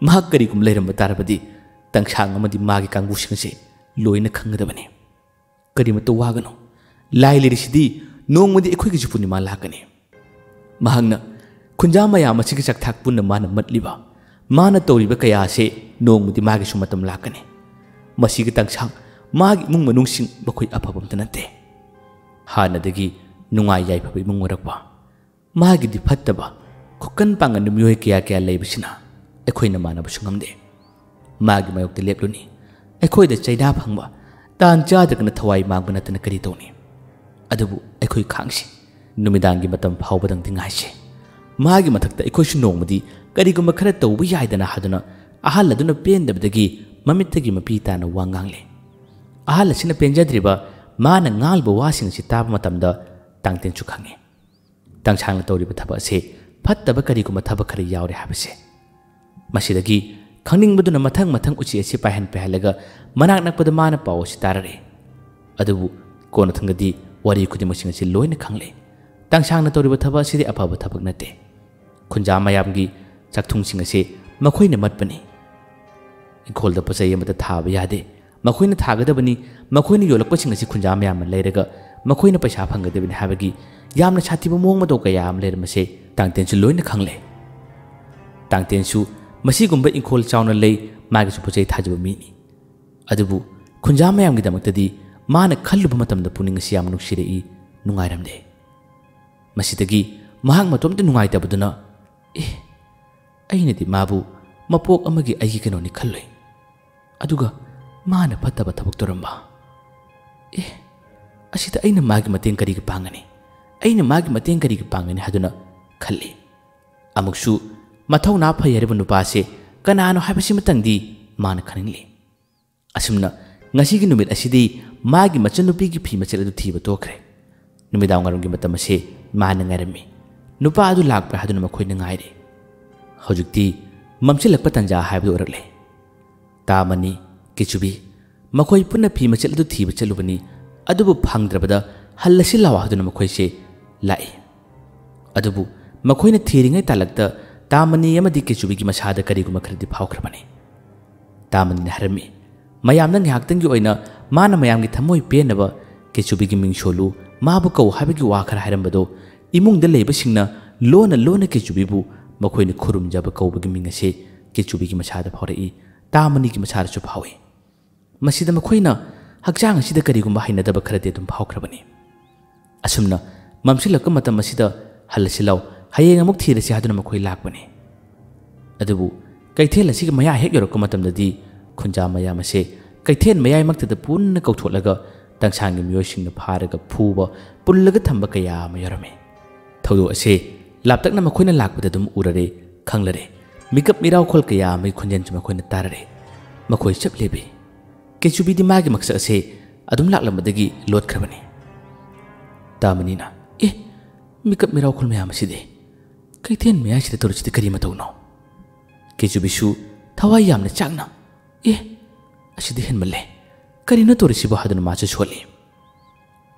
ꯃꯍꯥꯛ ꯀꯔꯤꯒꯨꯝꯕ ꯂꯩꯔꯝꯕ ꯇꯥꯔꯕꯗꯤ ꯇꯪꯁꯥꯡ ꯑꯃꯗꯤ ꯃꯥꯒꯤ ꯀꯥꯡꯕꯨꯁꯤꯡ ꯑꯁꯤ ꯂꯣꯏꯅ ꯈꯪꯒꯗꯕꯅꯤ꯫ ꯀꯔꯤꯃꯠꯇ ꯋꯥꯒꯅꯨ꯫ ꯂꯥꯏ ꯂꯩꯔꯤꯁꯤꯗꯤ ꯅꯣꯡꯃꯗꯤ ꯑꯩꯈꯣꯏꯒꯤꯁꯨ ꯄꯨꯔꯅꯤꯃꯥ ꯂꯥꯛꯀꯅꯤ꯫" ꯃꯍꯥꯛꯅ ꯈꯨꯟꯖꯥ ꯃꯌꯥꯝ ꯑꯁꯤꯒꯤ ꯆꯥꯛꯊꯥꯛ ꯄꯨꯟꯅ ꯃꯥꯅ ꯃꯠꯂꯤꯕ, ꯃꯥꯅ ꯇꯧꯔꯤꯕ ꯀꯌꯥ ꯑꯁꯤ ꯅꯣꯡꯃꯗꯤ ꯃꯥꯒꯤꯁꯨ ꯃꯇꯝ ꯂꯥꯛꯀꯅꯤ꯫ ꯃꯁꯤꯒꯤ ꯇꯪꯁꯥꯡ ꯃꯥꯒꯤ ꯏꯃꯨꯡ ꯃꯅꯨꯡꯁꯤꯡ ꯃꯈꯣꯏ ꯑꯐꯕ ꯑꯝꯇ ꯅꯠꯇꯦ꯫ ꯍꯥꯟꯅꯗꯒꯤ ꯅꯨꯡꯉꯥꯏ ꯌꯥꯏꯐꯕ ꯏꯃꯨꯡ ꯑꯣꯏꯔꯛꯄ, ꯃꯥꯒꯤꯗꯤ ꯐꯠꯇꯕ ꯈꯨꯀꯟ ꯄꯥꯡꯒꯟꯕ ꯃꯤꯑꯣꯏ ꯀꯌꯥ ꯀꯌꯥ ꯂꯩꯕꯁꯤꯅ ꯑꯩꯈꯣꯏꯅ ꯃꯥꯟꯅꯕꯁꯨ ꯉꯝꯗꯦ꯫ ꯃꯥꯒꯤ ꯃꯥꯌꯣꯛꯇ ꯂꯦꯞꯂꯨꯅꯤ꯫ ꯑꯩꯈꯣꯏꯗ ꯆꯩꯅꯥ ꯐꯪꯕ, ꯇꯥꯟ ꯆꯥꯗ꯭ꯔꯒꯅ ꯊꯋꯥꯏ ꯃꯥꯡꯕ ꯅꯠꯇꯅ ꯀꯔꯤ ꯇꯧꯅꯤ? ꯑꯗꯨꯕꯨ ꯑꯩꯈꯣꯏ ꯈꯥꯡꯁꯤ꯫ ꯅꯨꯃꯤꯗꯥꯡꯒꯤ ꯃꯇꯝ ꯐꯥꯎꯕꯗꯪꯗꯤ ꯉꯥꯏꯁꯤ꯫ ꯃꯥꯒꯤ ꯃꯊꯛꯇ ꯑꯩꯈꯣꯏꯁꯨ ꯅꯣꯡꯃꯗꯤ ꯀꯔꯤꯒꯨꯝꯕ ꯈꯔ ꯇꯧꯕ ꯌꯥꯏꯗꯅ ꯍꯥꯏꯗꯨꯅ ꯑꯍꯜ ꯑꯗꯨꯅ ꯄꯦꯟꯗꯕꯗꯒꯤ ꯃꯃꯤꯠꯇꯒꯤ ꯃꯄꯤ ꯇꯥꯅ ꯋꯥ ꯉꯥꯡꯂꯦ꯫ ꯑꯍꯜ ꯑꯁꯤꯅ ꯄꯦꯟꯖꯗ꯭ꯔꯤꯕ ꯃꯥꯅ ꯉꯥꯡꯂꯤꯕ ꯋꯥꯁꯤꯡ ꯑꯁꯤ ꯇꯥꯕ ꯃꯇꯝꯗ ꯇꯥꯡꯇꯦꯟꯁꯨ ꯈꯪꯉꯤ꯫ ꯇꯪꯁꯥꯡꯅ ꯇꯧꯔꯤꯕ ꯊꯕꯛ ꯑꯁꯤ ꯐꯠꯇꯕ ꯀꯔꯤꯒꯨꯝꯕ ꯊꯕꯛ ꯈꯔ ꯌꯥꯎꯔꯦ ꯍꯥꯏꯕꯁꯦ꯫ ꯃꯁꯤꯗꯒꯤ ꯈꯪꯅꯤꯡꯕꯗꯨꯅ ꯃꯊꯪ ꯃꯊꯪ ꯎꯆꯦꯛ ꯑꯁꯤ ꯄꯥꯏꯍꯟ ꯄꯥꯏꯍꯜꯂꯒ ꯃꯅꯥꯛ ꯅꯛꯄꯗ ꯃꯥꯅ ꯄꯥꯎ ꯑꯁꯤ ꯇꯥꯔꯔꯦ꯫ ꯑꯗꯨꯕꯨ ꯀꯣꯟꯅꯊꯪꯗꯗꯤ ꯋꯥꯔꯤ ꯈꯨꯗꯤꯡꯃꯛꯁꯤꯡ ꯑꯁꯤ ꯂꯣꯏꯅ ꯈꯪꯂꯦ꯫ ꯇꯪꯁꯥꯡꯅ ꯇꯧꯔꯤꯕ ꯊꯕꯛ ꯑꯁꯤꯗꯤ ꯑꯐꯕ ꯊꯕꯛ ꯅꯠꯇꯦ꯫ ꯈꯨꯟꯖꯥ ꯃꯌꯥꯝꯒꯤ ꯆꯥꯛꯊꯨꯡꯁꯤꯡ ꯑꯁꯤ ꯃꯈꯣꯏꯅ ꯃꯠꯄꯅꯤ꯫ ꯏꯪꯈꯣꯜꯗ ꯄꯣꯠ ꯆꯩ ꯑꯃꯠꯇ ꯊꯥꯕ ꯌꯥꯗꯦ꯫ ꯃꯈꯣꯏꯅ ꯊꯥꯒꯗꯕꯅꯤ, ꯃꯈꯣꯏꯅ ꯌꯣꯜꯂꯛꯄꯁꯤꯡ ꯑꯁꯤ ꯈꯨꯟꯖꯥ ꯃꯌꯥꯝꯅ ꯂꯩꯔꯒ ꯃꯈꯣꯏꯅ ꯄꯩꯁꯥ ꯐꯪꯒꯗꯕꯅꯤ ꯍꯥꯏꯕꯒꯤ ꯌꯥꯝꯅ ꯁꯥꯊꯤꯕ ꯃꯑꯣꯡ ꯃꯇꯧ ꯀꯌꯥ ꯑꯃ ꯂꯩꯔꯝꯕꯁꯦ ꯇꯥꯡꯇꯦꯟꯁꯨ ꯂꯣꯏꯅ ꯈꯪꯂꯦ꯫ ꯇꯥꯡꯇꯦꯟꯁꯨ ꯃꯁꯤꯒꯨꯝꯕ ꯏꯪꯈꯣꯜ ꯆꯥꯎꯅ ꯂꯩ, ꯃꯥꯒꯤꯁꯨ ꯄꯣꯠ ꯆꯩ ꯊꯥꯖꯕ ꯃꯤꯅꯤ꯫ ꯑꯗꯨꯕꯨ ꯈꯨꯟꯖꯥ ꯃꯌꯥꯝꯒꯤꯗꯃꯛꯇꯗꯤ ꯃꯥꯅ ꯈꯜꯂꯨꯕ ꯃꯇꯝꯗ ꯄꯨꯛꯅꯤꯡ ꯑꯁꯤ ꯌꯥꯝ ꯅꯨꯡꯁꯤꯔꯛꯏ, ꯅꯨꯡꯉꯥꯏꯔꯝꯗꯦ꯫ ꯃꯁꯤꯗꯒꯤ ꯃꯍꯥꯛ ꯃꯇꯣꯝꯇ ꯅꯨꯡꯉꯥꯏꯇꯕꯗꯨꯅ, "ꯑꯦ, ꯑꯩꯅꯗꯤ ꯃꯥꯕꯨ ꯃꯄꯣꯛ ꯑꯃꯒꯤ ꯑꯩꯒꯤ ꯀꯩꯅꯣꯅꯤ ꯈꯜꯂꯨꯏ꯫ ꯑꯗꯨꯒ ꯃꯥꯅ ꯐꯠꯇꯕ ꯊꯕꯛ ꯇꯧꯔꯝꯕ꯫ ꯑꯦ, ꯑꯁꯤꯗ ꯑꯩꯅ ꯃꯥꯒꯤ ꯃꯇꯦꯡ ꯀꯔꯤꯒꯤ ꯄꯥꯡꯒꯅꯤ? ꯑꯩꯅ ꯃꯥꯒꯤ ꯃꯇꯦꯡ ꯀꯔꯤꯒꯤ ꯄꯥꯡꯒꯅꯤ ꯍꯥꯏꯗꯨꯅ ꯈꯜꯂꯤ꯫ ꯑꯃꯨꯛꯁꯨ ꯃꯊꯧꯅꯥ ꯐꯩ ꯍꯥꯏꯔꯤꯕ ꯅꯨꯄꯥ ꯑꯁꯦ ꯀꯅꯥꯅꯣ ꯍꯥꯏꯕꯁꯤꯃꯇꯪꯗꯤ ꯃꯥꯅ ꯈꯪꯅꯤꯡꯂꯤ꯫ ꯑꯁꯨꯝꯅ ꯉꯁꯤꯒꯤ ꯅꯨꯃꯤꯠ ꯑꯁꯤꯗꯤ ꯃꯥꯒꯤ ꯃꯆꯟꯅꯨꯄꯤꯒꯤ ꯐꯤ ꯃꯆꯦꯠ ꯑꯗꯨ ꯊꯤꯕ ꯇꯣꯛꯈ꯭ꯔꯦ꯫ ꯅꯨꯃꯤꯗꯥꯡ ꯋꯥꯏꯔꯝꯒꯤ ꯃꯇꯝ ꯑꯁꯦ ꯃꯥꯅ ꯉꯥꯏꯔꯝꯃꯤ꯫ ꯅꯨꯄꯥ ꯑꯗꯨ ꯂꯥꯛꯄ꯭ꯔꯥ ꯍꯥꯏꯗꯨꯅ ꯃꯈꯣꯏꯅ ꯉꯥꯏꯔꯤ꯫ ꯍꯧꯖꯤꯛꯇꯤ ꯃꯝꯁꯤꯜꯂꯛꯄ ꯇꯥꯟꯖꯥ ꯍꯥꯏꯕꯗꯨ ꯑꯣꯏꯔꯛꯂꯦ꯫ ꯇꯥꯃꯅꯤ, ꯀꯦꯆꯨꯕꯤ ꯃꯈꯣꯏ ꯄꯨꯟꯅ ꯐꯤ ꯃꯆꯦꯠ ꯑꯗꯨ ꯊꯤꯕ ꯆꯠꯂꯨꯕꯅꯤ꯫ ꯑꯗꯨꯕꯨ ꯐꯪꯗ꯭ꯔꯕꯗ ꯍꯜꯂꯁꯤ ꯂꯥꯎ ꯍꯥꯏꯗꯨꯅ ꯃꯈꯣꯏꯁꯦ ꯂꯥꯛꯏ꯫ ꯑꯗꯨꯕꯨ ꯃꯈꯣꯏꯅ ꯊꯤꯔꯤꯉꯩ ꯇꯥꯂꯛꯇ ꯇꯥꯃꯅꯤ ꯑꯃꯗꯤ ꯀꯦꯆꯨꯕꯤꯒꯤ ꯃꯁꯥꯗ ꯀꯔꯤꯒꯨꯝꯕ ꯈꯔꯗꯤ ꯐꯥꯎꯈ꯭ꯔꯕꯅꯤ꯫ ꯇꯥꯃꯅꯤꯅ ꯍꯥꯏꯔꯝꯃꯤ, "ꯃꯌꯥꯝꯅ ꯉꯥꯏꯍꯥꯛꯇꯪꯒꯤ ꯑꯣꯏꯅ ꯃꯥꯅ ꯃꯌꯥꯝꯒꯤ ꯊꯃꯣꯏ ꯄꯦꯟꯅꯕ ꯀꯦꯆꯨꯕꯤꯒꯤ ꯃꯤꯡ ꯁꯣꯜꯂꯨ, ꯃꯥꯕꯨ ꯀꯧ ꯍꯥꯏꯕꯒꯤ ꯋꯥ ꯈꯔ ꯍꯥꯏꯔꯝꯕꯗꯣ ꯏꯃꯨꯡꯗ ꯂꯩꯕꯁꯤꯡꯅ ꯂꯣꯟꯅ ꯂꯣꯟꯅ ꯀꯦꯆꯨꯕꯤꯕꯨ ꯃꯈꯣꯏꯅ ꯈꯨꯔꯨꯝꯖꯕ ꯀꯧꯕꯒꯤ ꯃꯤꯡ ꯑꯁꯤ ꯀꯦꯆꯨꯕꯤꯒꯤ ꯃꯁꯥꯗ ꯐꯥꯎꯔꯛꯏ, ꯇꯥꯃꯅꯤꯒꯤ ꯃꯁꯥꯗꯁꯨ ꯐꯥꯎꯏ꯫ ꯃꯁꯤꯗ ꯃꯈꯣꯏꯅ ꯍꯛꯆꯥꯡ ꯑꯁꯤꯗ ꯀꯔꯤꯒꯨꯝꯕ ꯍꯩꯅꯗꯕ ꯈꯔꯗꯤ ꯑꯗꯨꯝ ꯐꯥꯎꯈ꯭ꯔꯕꯅꯤ꯫ ꯑꯁꯨꯝꯅ ꯃꯝꯁꯤꯜꯂꯛꯄ ꯃꯇꯝ ꯑꯁꯤꯗ ꯍꯜꯂꯁꯤ ꯂꯥꯎ, ꯍꯌꯦꯡ ꯑꯃꯨꯛ ꯊꯤꯔꯁꯤ ꯍꯥꯏꯗꯨꯅ ꯃꯈꯣꯏ ꯂꯥꯛꯄꯅꯤ꯫ ꯑꯗꯨꯕꯨ ꯀꯩꯊꯦꯜ ꯑꯁꯤꯒꯤ ꯃꯌꯥ ꯍꯦꯛ ꯌꯧꯔꯛꯄ ꯃꯇꯝꯗꯗꯤ ꯈꯨꯟꯖꯥ ꯃꯌꯥꯝ ꯑꯁꯦ ꯀꯩꯊꯦꯜ ꯃꯌꯥꯏꯃꯛꯇꯗ ꯄꯨꯟꯅ ꯀꯧꯊꯣꯛꯂꯒ ꯇꯪꯁꯥꯡꯒꯤ ꯃꯤꯑꯣꯏꯁꯤꯡꯅ ꯐꯥꯔꯒ ꯐꯨꯕ, ꯄꯨꯜꯂꯒ ꯊꯝꯕ ꯀꯌꯥ ꯑꯃ ꯌꯥꯎꯔꯝꯃꯤ꯫ ꯊꯧꯗꯣꯛ ꯑꯁꯦ ꯂꯥꯞꯇꯛꯅ ꯃꯈꯣꯏꯅ ꯂꯥꯛꯄꯗ ꯑꯗꯨꯝ ꯎꯔꯔꯦ, ꯈꯪꯂꯔꯦ꯫ ꯃꯤꯀꯞ ꯃꯤꯔꯥꯎꯈꯣꯜ ꯀꯌꯥ ꯑꯃꯒꯤ ꯈꯣꯟꯖꯦꯜꯁꯨ ꯃꯈꯣꯏꯅ ꯇꯥꯔꯔꯦ꯫ ꯃꯈꯣꯏ ꯆꯞ ꯂꯦꯞꯄꯤ꯫ ꯀꯦꯆꯨꯕꯤꯗꯤ ꯃꯥꯒꯤ ꯃꯀꯁꯛ ꯑꯁꯦ ꯑꯗꯨꯝ ꯂꯥꯛꯂꯝꯕꯗꯒꯤ ꯂꯣꯠꯈ꯭ꯔꯕꯅꯤ꯫ ꯇꯥꯃꯅꯤꯅ, "ꯑꯦ, ꯃꯤꯀꯞ ꯃꯤꯔꯥꯎꯈꯣꯜ ꯃꯌꯥꯝ ꯑꯁꯤꯗꯤ ꯀꯩꯊꯦꯜ ꯃꯌꯥꯏꯁꯤꯗ ꯇꯧꯔꯤꯁꯤꯗꯤ ꯀꯔꯤ ꯃꯇꯧꯅꯣ?" ꯀꯦꯆꯨꯕꯤꯁꯨ ꯊꯋꯥꯏ ꯌꯥꯝꯅ ꯆꯥꯛꯅ, "ꯑꯦ, ꯑꯁꯤꯗꯤ ꯍꯦꯟꯃꯜꯂꯦ꯫ ꯀꯔꯤꯅꯣ ꯇꯧꯔꯤꯁꯤꯕꯣ?" ꯍꯥꯏꯗꯨꯅ ꯃꯥꯁꯨ ꯁꯣꯜꯂꯤ꯫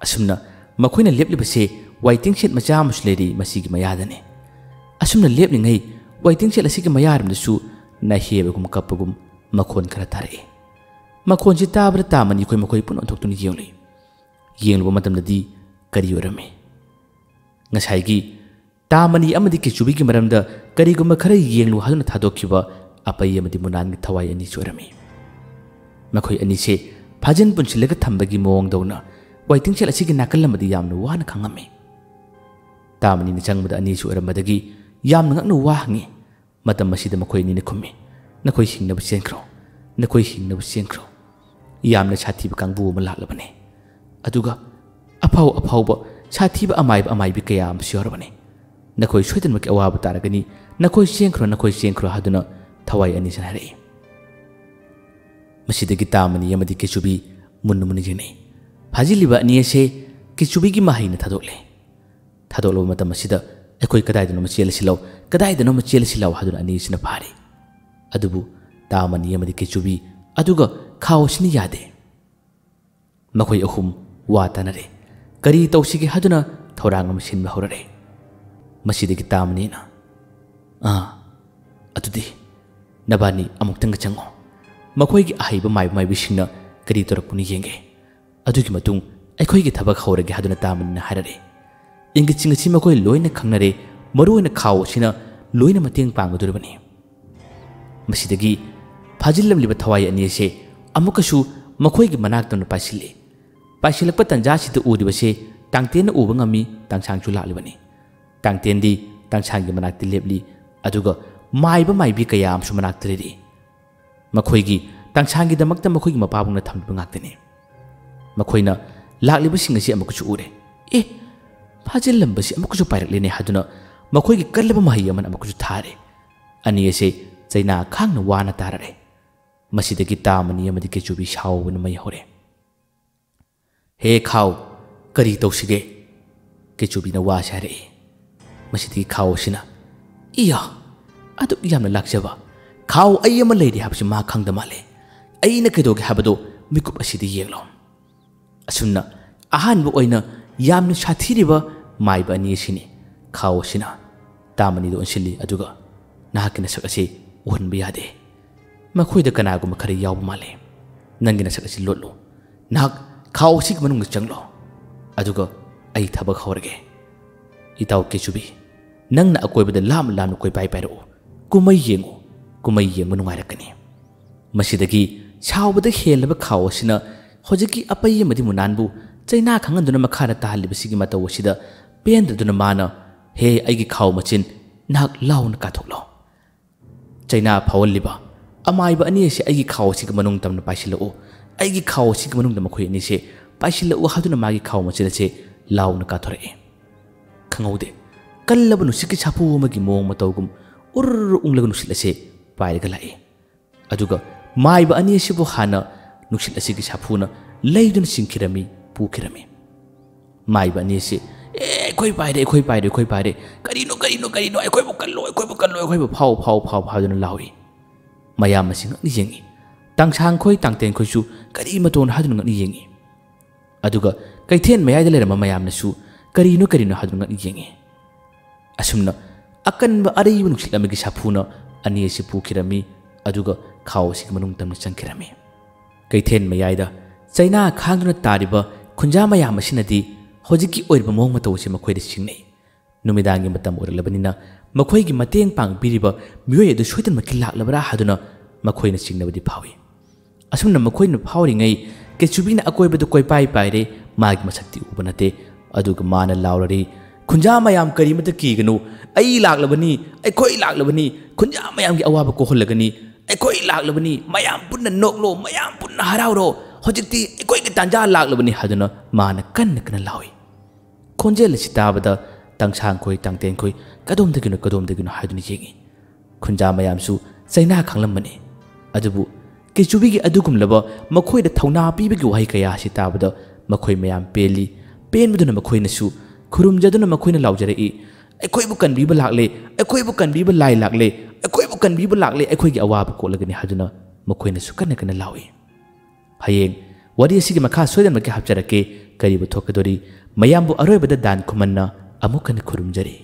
ꯑꯁꯨꯝꯅ ꯃꯈꯣꯏꯅ ꯂꯦꯞꯂꯤꯕꯁꯦ ꯋꯥꯏꯇꯤꯡ ꯁꯦꯠ ꯃꯆꯥ ꯑꯃꯁꯨ ꯂꯩꯔꯤ ꯃꯁꯤꯒꯤ ꯃꯌꯥꯗꯅꯤ꯫ ꯑꯁꯨꯝꯅ ꯂꯦꯞꯂꯤꯉꯩ ꯋꯥꯏꯇꯤꯡ ꯁꯦꯠ ꯑꯁꯤꯒꯤ ꯃꯌꯥꯔꯣꯝꯗꯁꯨ ꯅꯥꯍꯦꯕꯒꯨꯝ ꯀꯞꯄꯒꯨꯝ ꯃꯈꯣꯟ ꯈꯔ ꯇꯥꯔꯛꯏ꯫ ꯃꯈꯣꯟꯁꯤ ꯇꯥꯕꯗ ꯇꯥꯃꯅꯤ ꯑꯩꯈꯣꯏ ꯃꯈꯣꯏ ꯄꯨꯟꯅ ꯑꯣꯟꯊꯣꯛꯇꯨꯅ ꯌꯦꯡꯂꯤ꯫ ꯌꯦꯡꯂꯨꯕ ꯃꯇꯝꯗꯗꯤ ꯀꯔꯤ ꯑꯣꯏꯔꯝꯃꯤ? ꯉꯁꯥꯏꯒꯤ ꯇꯥꯃꯅꯤ ꯑꯃꯗꯤ ꯀꯦꯆꯨꯕꯤꯒꯤ ꯃꯔꯝꯗ ꯀꯔꯤꯒꯨꯝꯕ ꯈꯔ ꯌꯦꯡꯂꯨ ꯍꯥꯏꯗꯨꯅ ꯊꯥꯗꯣꯛꯈꯤꯕ ꯑꯄꯩ ꯑꯃꯗꯤ ꯃꯨꯅꯥꯟꯒꯤ ꯊꯋꯥꯏ ꯑꯅꯤꯁꯨ ꯑꯣꯏꯔꯝꯃꯤ꯫ ꯃꯈꯣꯏ ꯑꯅꯤꯁꯦ ꯐꯥꯖꯤꯟ ꯄꯨꯟꯁꯤꯜꯂꯒ ꯊꯝꯕꯒꯤ ꯃꯑꯣꯡꯗꯧꯅ ꯋꯥꯏꯇꯤꯡ ꯁꯦꯠ ꯑꯁꯤꯒꯤ ꯅꯥꯀꯜ ꯑꯃꯗꯤ ꯌꯥꯝꯅ ꯋꯥꯅ ꯈꯪꯉꯝꯃꯤ꯫ ꯇꯥꯃꯅꯤꯅ ꯆꯪꯕꯗ ꯑꯅꯤꯁꯨ ꯑꯣꯏꯔꯝꯕꯗꯒꯤ ꯌꯥꯝꯅ ꯉꯛꯅ ꯋꯥ ꯍꯪꯉꯤ꯫ ꯃꯇꯝ ꯑꯁꯤꯗ ꯃꯈꯣꯏ ꯑꯅꯤꯅ ꯈꯨꯝꯃꯤ, "ꯅꯈꯣꯏ ꯍꯤꯡꯅꯕ ꯆꯦꯟꯈ꯭ꯔꯣ, ꯅꯈꯣꯏ ꯍꯤꯡꯅꯕ ꯆꯦꯟꯈ꯭ꯔꯣ꯫ ꯌꯥꯝꯅ ꯁꯥꯊꯤꯕ ꯀꯥꯡꯕꯨ ꯑꯃ ꯂꯥꯛꯂꯕꯅꯤ꯫ ꯑꯗꯨꯒ ꯑꯐꯥꯎ ꯑꯐꯥꯎꯕ ꯁꯥꯊꯤꯕ ꯑꯃꯥꯏꯕ ꯑꯃꯥꯏꯕꯤ ꯀꯌꯥ ꯑꯃꯁꯨ ꯌꯥꯎꯔꯕꯅꯤ꯫ "ꯅꯈꯣꯏ ꯁꯣꯏꯗꯅꯃꯛꯀꯤ ꯑꯋꯥꯕ ꯇꯥꯔꯒꯅꯤ, ꯅꯈꯣꯏ ꯆꯦꯟꯈ꯭ꯔꯣ, ꯅꯈꯣꯏ ꯆꯦꯟꯈ꯭ꯔꯣ" ꯍꯥꯏꯗꯨꯅ ꯊꯋꯥꯏ ꯑꯅꯤꯁꯤꯅ ꯍꯥꯏꯔꯛꯏ꯫ ꯃꯁꯤꯗꯒꯤ ꯇꯥꯃꯅꯤ ꯑꯃꯗꯤ ꯀꯦꯆꯨꯕꯤ ꯃꯨꯟꯅ ꯃꯨꯟꯅ ꯌꯦꯡꯅꯩ꯫ ꯐꯥꯖꯤꯜꯂꯤꯕ ꯑꯅꯤ ꯑꯁꯦ ꯀꯦꯆꯨꯕꯤꯒꯤ ꯃꯍꯩꯅ ꯊꯥꯗꯣꯛꯂꯦ꯫ ꯊꯥꯗꯣꯛꯂꯕ ꯃꯇꯝ ꯑꯁꯤꯗ ꯑꯩꯈꯣꯏ ꯀꯗꯥꯏꯗꯅꯣꯃ ꯆꯦꯜꯂꯁꯤ ꯂꯥꯎ, ꯀꯗꯥꯏꯗꯅꯣꯃ ꯆꯦꯜꯂꯁꯤ ꯂꯥꯎ ꯍꯥꯏꯗꯨꯅ ꯑꯅꯤꯁꯤꯅ ꯐꯥꯔꯤ꯫ ꯑꯗꯨꯕꯨ ꯇꯥꯃꯅꯤ ꯑꯃꯗꯤ ꯀꯦꯆꯨꯕꯤ ꯑꯗꯨꯒ ꯈꯥꯎ ꯑꯁꯤꯅ ꯌꯥꯗꯦ꯫ ꯃꯈꯣꯏ ꯑꯍꯨꯝ ꯋꯥ ꯇꯥꯅꯔꯦ꯫ ꯀꯔꯤ ꯇꯧꯁꯤꯒꯦ ꯍꯥꯏꯗꯨꯅ ꯊꯧꯔꯥꯡ ꯑꯃ ꯁꯤꯟꯕ ꯍꯧꯔꯔꯦ꯫ ꯃꯁꯤꯗꯒꯤ ꯇꯥꯃꯅꯤꯅ, "ꯑꯥ, ꯑꯗꯨꯗꯤ ꯅꯕꯥꯅꯤ ꯑꯃꯨꯛꯇꯪꯒ ꯆꯪꯉꯣ꯫ ꯃꯈꯣꯏꯒꯤ ꯑꯍꯩꯕ ꯃꯥꯏꯕ ꯃꯥꯏꯕꯤꯁꯤꯡꯅ ꯀꯔꯤ ꯇꯧꯔꯛꯄꯅꯣ ꯌꯦꯡꯒꯦ꯫ ꯑꯗꯨꯒꯤ ꯃꯇꯨꯡ ꯑꯩꯈꯣꯏꯒꯤ ꯊꯕꯛ ꯍꯧꯔꯒꯦ" ꯍꯥꯏꯗꯨꯅ ꯇꯥꯃꯅꯤꯅ ꯍꯥꯏꯔꯔꯦ꯫ ꯏꯪꯒꯤꯠꯁꯤꯡ ꯑꯁꯤ ꯃꯈꯣꯏ ꯂꯣꯏꯅ ꯈꯪꯅꯔꯦ, ꯃꯔꯨꯑꯣꯏꯅ ꯈꯥꯎ ꯑꯁꯤꯅ ꯂꯣꯏꯅ ꯃꯇꯦꯡ ꯄꯥꯡꯒꯗꯧꯔꯤꯕꯅꯤ꯫ ꯃꯁꯤꯗꯒꯤ ꯐꯥꯖꯤꯜꯂꯝꯂꯤꯕ ꯊꯋꯥꯏ ꯑꯅꯤ ꯑꯁꯦ ꯑꯃꯨꯛꯀꯁꯨ ꯃꯈꯣꯏꯒꯤ ꯃꯅꯥꯛꯇ ꯄꯥꯏꯁꯤꯜꯂꯤ꯫ ꯄꯥꯏꯁꯤꯜꯂꯛꯄ ꯇꯟꯖꯥꯁꯤꯗ ꯎꯔꯤꯕꯁꯦ ꯇꯥꯡꯇꯦꯟꯅ ꯎꯕ ꯉꯝꯃꯤ, ꯇꯥꯡꯁꯥꯡꯁꯨ ꯂꯥꯛꯂꯤꯕꯅꯤ꯫ ꯇꯥꯡꯇꯦꯟꯗꯤ ꯇꯥꯡꯁꯥꯡꯒꯤ ꯃꯅꯥꯛꯇ ꯂꯦꯞꯂꯤ, ꯑꯗꯨꯒ ꯃꯥꯏꯕ ꯃꯥꯏꯕꯤ ꯀꯌꯥ ꯑꯃꯁꯨ ꯃꯅꯥꯛꯇ ꯂꯩꯔꯤ꯫ ꯃꯈꯣꯏꯒꯤ ꯇꯥꯡꯁꯥꯡꯒꯤꯗꯃꯛꯇ ꯃꯈꯣꯏꯒꯤ ꯃꯄꯥꯕꯨꯡꯅ ꯊꯝꯂꯤꯕ ꯉꯥꯛꯇꯅꯤ꯫ ꯃꯈꯣꯏꯅ ꯂꯥꯛꯂꯤꯕꯁꯤꯡ ꯑꯁꯤ ꯑꯃꯨꯛꯀꯁꯨ ꯎꯔꯦ꯫ "ꯑꯦ, ꯐꯥꯖꯤꯜꯂꯝꯕꯁꯤ ꯑꯃꯨꯛꯀꯁꯨ ꯄꯥꯏꯔꯛꯂꯦꯅꯦ" ꯍꯥꯏꯗꯨꯅ ꯃꯈꯣꯏꯒꯤ ꯀꯜꯂꯕ ꯃꯍꯩ ꯑꯃꯅ ꯑꯃꯨꯛꯀꯁꯨ ꯊꯥꯔꯦ꯫ ꯑꯅꯤ ꯑꯁꯦ ꯆꯩꯅꯥ ꯈꯥꯡꯅ ꯋꯥꯅ ꯇꯥꯔꯔꯦ꯫ ꯃꯁꯤꯗꯒꯤ ꯇꯥꯃꯅꯤ ꯑꯃꯗꯤ ꯀꯦꯆꯨꯕꯤ ꯁꯥꯎꯕꯅ ꯃꯩ ꯍꯧꯔꯦ꯫ "ꯍꯦ ꯈꯥꯎ, ꯀꯔꯤ ꯇꯧꯁꯤꯒꯦ?" ꯀꯦꯆꯨꯕꯤꯅ ꯋꯥꯁꯦ ꯍꯥꯏꯔꯛꯏ꯫ ꯃꯁꯤꯗꯒꯤ ꯈꯥꯎ ꯑꯁꯤꯅ, "ꯏꯌꯥ, ꯑꯗꯨꯛ ꯌꯥꯝꯅ ꯂꯥꯛꯆꯕ ꯈꯥꯎ ꯑꯩ ꯑꯃ ꯂꯩꯔꯤ ꯍꯥꯏꯕꯁꯤ ꯃꯥ ꯈꯪꯗ ꯃꯥꯜꯂꯦ꯫ ꯑꯩꯅ ꯀꯩꯗꯧꯒꯦ ꯍꯥꯏꯕꯗꯣ ꯃꯤꯀꯨꯞ ꯑꯁꯤꯗ ꯌꯦꯡꯂꯣ꯫" ꯑꯁꯨꯝꯅ ꯑꯍꯥꯟꯕ ꯑꯣꯏꯅ ꯌꯥꯝꯅ ꯁꯥꯊꯤꯔꯤꯕ ꯃꯥꯏꯕ ꯑꯅꯤ ꯑꯁꯤꯅꯤ꯫ ꯈꯥꯎ ꯑꯁꯤꯅ ꯇꯥꯃꯅꯤꯗ ꯑꯣꯟꯁꯤꯜꯂꯤ, ꯑꯗꯨꯒ, "ꯅꯍꯥꯛꯀꯤ ꯅꯁꯛ ꯑꯁꯤ ꯎꯍꯟꯕ ꯌꯥꯗꯦ꯫ ꯃꯈꯣꯏꯗ ꯀꯅꯥꯒꯨꯝꯕ ꯈꯔ ꯌꯥꯎꯕ ꯃꯥꯜꯂꯤ꯫ ꯅꯪꯒꯤ ꯅꯁꯛ ꯑꯁꯤ ꯂꯣꯠꯂꯨ꯫ ꯅꯍꯥꯛ ꯈꯥꯎ ꯑꯁꯤꯒꯤ ꯃꯅꯨꯡꯗ ꯆꯪꯂꯣ, ꯑꯗꯨꯒ ꯑꯩ ꯊꯕꯛ ꯍꯧꯔꯒꯦ꯫ ꯏꯇꯥꯎ ꯀꯦꯆꯨꯕꯤ, ꯅꯪꯅ ꯑꯀꯣꯏꯕꯗ ꯂꯥꯞꯅ ꯂꯥꯞꯅ ꯀꯣꯏꯄꯥꯏ ꯄꯥꯏꯔꯛꯎ꯫ ꯀꯨꯝꯍꯩ ꯌꯦꯡꯉꯨ, ꯀꯨꯝꯍꯩ ꯌꯦꯡꯕ ꯅꯨꯡꯉꯥꯏꯔꯛꯀꯅꯤ꯫" ꯃꯁꯤꯗꯒꯤ ꯁꯥꯎꯕꯗ ꯍꯦꯜꯂꯕ ꯈꯥꯎ ꯑꯁꯤꯅ ꯍꯧꯖꯤꯛꯀꯤ ꯑꯄꯩ ꯑꯃꯗꯤ ꯃꯨꯅꯥꯟꯕꯨ ꯆꯩꯅꯥ ꯈꯪꯍꯟꯗꯨꯅ ꯃꯈꯥꯗ ꯇꯥꯍꯜꯂꯤꯕꯁꯤꯒꯤ ꯃꯇꯧ ꯑꯁꯤꯗ ꯄꯦꯟꯗꯗꯨꯅ ꯃꯥꯅ, "ꯍꯦ ꯑꯩꯒꯤ ꯈꯥꯎ ꯃꯆꯤꯟ, ꯅꯍꯥꯛ ꯂꯥꯎꯅ ꯀꯥꯊꯣꯛꯂꯣ꯫ ꯆꯩꯅꯥ ꯐꯥꯎꯍꯜꯂꯤꯕ ꯑꯃꯥꯏꯕ ꯑꯅꯤ ꯑꯁꯤ ꯑꯩꯒꯤ ꯈꯥꯎ ꯑꯁꯤꯒꯤ ꯃꯅꯨꯡ ꯇꯝꯅ ꯄꯥꯏꯁꯤꯜꯂꯛꯎ꯫ ꯑꯩꯒꯤ ꯈꯥꯎ ꯑꯁꯤꯒꯤ ꯃꯅꯨꯡꯗ ꯃꯈꯣꯏ ꯑꯅꯤꯁꯦ ꯄꯥꯏꯁꯤꯜꯂꯛꯎ" ꯍꯥꯏꯗꯨꯅ ꯃꯥꯒꯤ ꯈꯥꯎ ꯃꯆꯤꯟ ꯑꯁꯤ ꯂꯥꯎꯅ ꯀꯥꯊꯣꯔꯛꯏ꯫ ꯈꯪꯍꯧꯗꯦ, ꯀꯜꯂꯕ ꯅꯨꯡꯁꯤꯠꯀꯤ ꯁꯥꯐꯨ ꯑꯃꯒꯤ ꯃꯑꯣꯡ ꯃꯇꯧꯒꯨꯝ ꯎꯔ ꯎꯪꯂꯒ ꯅꯨꯡꯁꯤꯠ ꯑꯁꯤ ꯄꯥꯏꯔꯒ ꯂꯥꯛꯏ꯫ ꯑꯗꯨꯒ ꯃꯥꯏꯕ ꯑꯅꯤ ꯑꯁꯤꯕꯨ ꯍꯥꯟꯅ ꯅꯨꯡꯁꯤꯠ ꯑꯁꯤꯒꯤ ꯁꯥꯐꯨꯅ ꯂꯩꯗꯨꯅ ꯆꯤꯡꯈꯤꯔꯝꯃꯤ, ꯄꯨꯈꯤꯔꯝꯃꯤ꯫ ꯃꯥꯏꯕ ꯑꯅꯤ ꯑꯁꯤ, "ꯑꯦ, ꯑꯩꯈꯣꯏ ꯄꯥꯏꯔꯦ, ꯑꯩꯈꯣꯏ ꯄꯥꯏꯔꯦ, ꯑꯩꯈꯣꯏ ꯄꯥꯏꯔꯦ, ꯀꯔꯤꯅꯣ, ꯀꯔꯤꯅꯣ, ꯀꯔꯤꯅꯣ, ꯑꯩꯈꯣꯏꯕꯨ ꯀꯜꯂꯣ, ꯑꯩꯈꯣꯏꯕꯨ ꯀꯜꯂꯣ, ꯑꯩꯈꯣꯏꯕꯨ ꯐꯥꯎ, ꯐꯥꯎ, ꯐꯥꯎ" ꯍꯥꯏꯗꯨꯅ ꯂꯥꯎꯏ꯫ ꯃꯌꯥꯝ ꯑꯁꯤ ꯉꯛꯅ ꯌꯦꯡꯏ꯫ ꯇꯥꯡꯁꯥꯡꯈꯣꯏ, ꯇꯥꯡꯇꯦꯟꯈꯣꯏꯁꯨ ꯀꯔꯤ ꯃꯇꯧꯅꯣ ꯍꯥꯏꯗꯨꯅ ꯉꯛꯅ ꯌꯦꯡꯏ꯫ ꯑꯗꯨꯒ ꯀꯩꯊꯦꯜ ꯃꯌꯥꯏꯗ ꯂꯩꯔꯝꯕ ꯃꯌꯥꯝꯅꯁꯨ ꯀꯔꯤꯅꯣ, ꯀꯔꯤꯅꯣ ꯍꯥꯏꯗꯨꯅ ꯉꯛꯅ ꯌꯦꯡꯏ꯫ ꯑꯁꯨꯝꯅ ꯑꯀꯟꯕ ꯑꯔꯩꯕ ꯅꯨꯡꯁꯤꯠ ꯑꯃꯒꯤ ꯁꯥꯐꯨꯅ ꯑꯅꯤ ꯑꯁꯤ ꯄꯨꯈꯤꯔꯝꯃꯤ, ꯑꯗꯨꯒ ꯈꯥꯎ ꯑꯁꯤꯒꯤ ꯃꯅꯨꯡ ꯇꯝꯅ ꯆꯪꯈꯤꯔꯝꯃꯤ꯫ ꯀꯩꯊꯦꯜ ꯃꯌꯥꯏꯗ ꯆꯩꯅꯥ ꯈꯥꯡꯗꯨꯅ ꯇꯥꯔꯤꯕ ꯈꯨꯟꯖꯥ ꯃꯌꯥꯝ ꯑꯁꯤꯅꯗꯤ ꯍꯧꯖꯤꯛꯀꯤ ꯑꯣꯏꯔꯤꯕ ꯃꯑꯣꯡ ꯃꯇꯧ ꯑꯁꯤ ꯃꯈꯣꯏꯗ ꯆꯤꯡꯅꯩ꯫ ꯅꯨꯃꯤꯗꯥꯡꯒꯤ ꯃꯇꯝ ꯑꯣꯏꯔꯛꯂꯕꯅꯤꯅ ꯃꯈꯣꯏꯒꯤ ꯃꯇꯦꯡ ꯄꯥꯡꯕꯤꯔꯤꯕ ꯃꯤꯑꯣꯏ ꯑꯗꯨ ꯁꯣꯏꯗꯅꯃꯛꯀꯤ ꯂꯥꯛꯂꯕ꯭ꯔꯥ ꯍꯥꯏꯗꯨꯅ ꯃꯈꯣꯏꯅ ꯆꯤꯡꯅꯕꯗꯤ ꯐꯥꯎꯏ꯫ ꯑꯁꯨꯝꯅ ꯃꯈꯣꯏꯅ ꯐꯥꯎꯔꯤꯉꯩ ꯀꯦꯆꯨꯕꯤꯅ ꯑꯀꯣꯏꯕꯗ ꯀꯣꯏꯄꯥꯏ ꯄꯥꯏꯔꯦ, ꯃꯥꯒꯤ ꯃꯁꯛꯇꯤ ꯎꯕ ꯅꯠꯇꯦ꯫ ꯑꯗꯨꯒ ꯃꯥꯅ ꯂꯥꯎꯔꯔꯤ, "ꯈꯨꯟꯖꯥ ꯃꯌꯥꯝ ꯀꯔꯤꯃꯇ ꯀꯤꯒꯅꯨ, ꯑꯩ ꯂꯥꯛꯂꯕꯅꯤ, ꯑꯩꯈꯣꯏ ꯂꯥꯛꯂꯕꯅꯤ, ꯈꯨꯟꯖꯥ ꯃꯌꯥꯝꯒꯤ ꯑꯋꯥꯕ ꯀꯣꯛꯍꯜꯂꯒꯅꯤ, ꯑꯩꯈꯣꯏ ꯂꯥꯛꯂꯕꯅꯤ, ꯃꯌꯥꯝ ꯄꯨꯟꯅ ꯅꯣꯛꯂꯣ, ꯃꯌꯥꯝ ꯄꯨꯟꯅ ꯍꯔꯥꯎꯔꯣ, ꯍꯧꯖꯤꯛꯇꯤ ꯑꯩꯈꯣꯏꯒꯤ ꯇꯥꯟꯖꯥ ꯂꯥꯛꯂꯕꯅꯤ" ꯍꯥꯏꯗꯨꯅ ꯃꯥꯅ ꯀꯟꯅ ꯀꯟꯅ ꯂꯥꯎꯏ꯫ ꯈꯣꯟꯖꯦꯜ ꯑꯁꯤ ꯇꯥꯕꯗ ꯇꯥꯡꯁꯥꯡꯈꯣꯏ, ꯇꯥꯡꯇꯦꯟꯈꯣꯏ ꯀꯗꯣꯝꯗꯒꯤꯅꯣ, ꯀꯗꯣꯝꯗꯒꯤꯅꯣ ꯍꯥꯏꯗꯨꯅ ꯌꯦꯡꯏ꯫ ꯈꯨꯟꯖꯥ ꯃꯌꯥꯝꯁꯨ ꯆꯩꯅꯥ ꯈꯥꯡꯂꯝꯕꯅꯤ꯫ ꯑꯗꯨꯕꯨ ꯀꯦꯆꯨꯕꯤꯒꯤ ꯑꯗꯨꯒꯨꯝꯂꯕ ꯃꯈꯣꯏꯗ ꯊꯧꯅꯥ ꯄꯤꯕꯒꯤ ꯋꯥꯍꯩ ꯀꯌꯥ ꯑꯁꯤ ꯇꯥꯕꯗ ꯃꯈꯣꯏ ꯃꯌꯥꯝ ꯄꯦꯜꯂꯤ꯫ ꯄꯦꯟꯕꯗꯨꯅ ꯃꯈꯣꯏꯅꯁꯨ ꯈꯨꯔꯨꯝꯖꯗꯨꯅ ꯃꯈꯣꯏꯅ ꯂꯥꯎꯖꯔꯛꯏ, "ꯑꯩꯈꯣꯏꯕꯨ ꯀꯟꯕꯤꯕ ꯂꯥꯛꯂꯦ, ꯑꯩꯈꯣꯏꯕꯨ ꯀꯟꯕꯤꯕ ꯂꯥꯏ ꯂꯥꯛꯂꯦ, ꯑꯩꯈꯣꯏꯕꯨ ꯀꯟꯕꯤꯕ ꯂꯥꯛꯂꯦ, ꯑꯩꯈꯣꯏꯒꯤ ꯑꯋꯥꯕ ꯀꯣꯛꯂꯒꯅꯤ" ꯍꯥꯏꯗꯨꯅ ꯃꯈꯣꯏꯅꯁꯨ ꯀꯟꯅ ꯀꯟꯅ ꯂꯥꯎꯏ꯫ ꯍꯌꯦꯡ ꯋꯥꯔꯤ ꯑꯁꯤꯒꯤ ꯃꯈꯥ ꯁꯣꯏꯗꯅꯃꯛꯀꯤ ꯍꯥꯞꯆꯔꯛꯀꯦ꯫ ꯀꯔꯤꯕꯨ ꯊꯣꯛꯀꯗꯣꯔꯤ? ꯃꯌꯥꯝꯕꯨ ꯑꯔꯣꯏꯕꯗ ꯗꯥꯟ ꯈꯨꯃꯟꯅ ꯑꯃꯨꯛ ꯍꯟꯅ ꯈꯨꯔꯨꯝꯖꯔꯤ꯫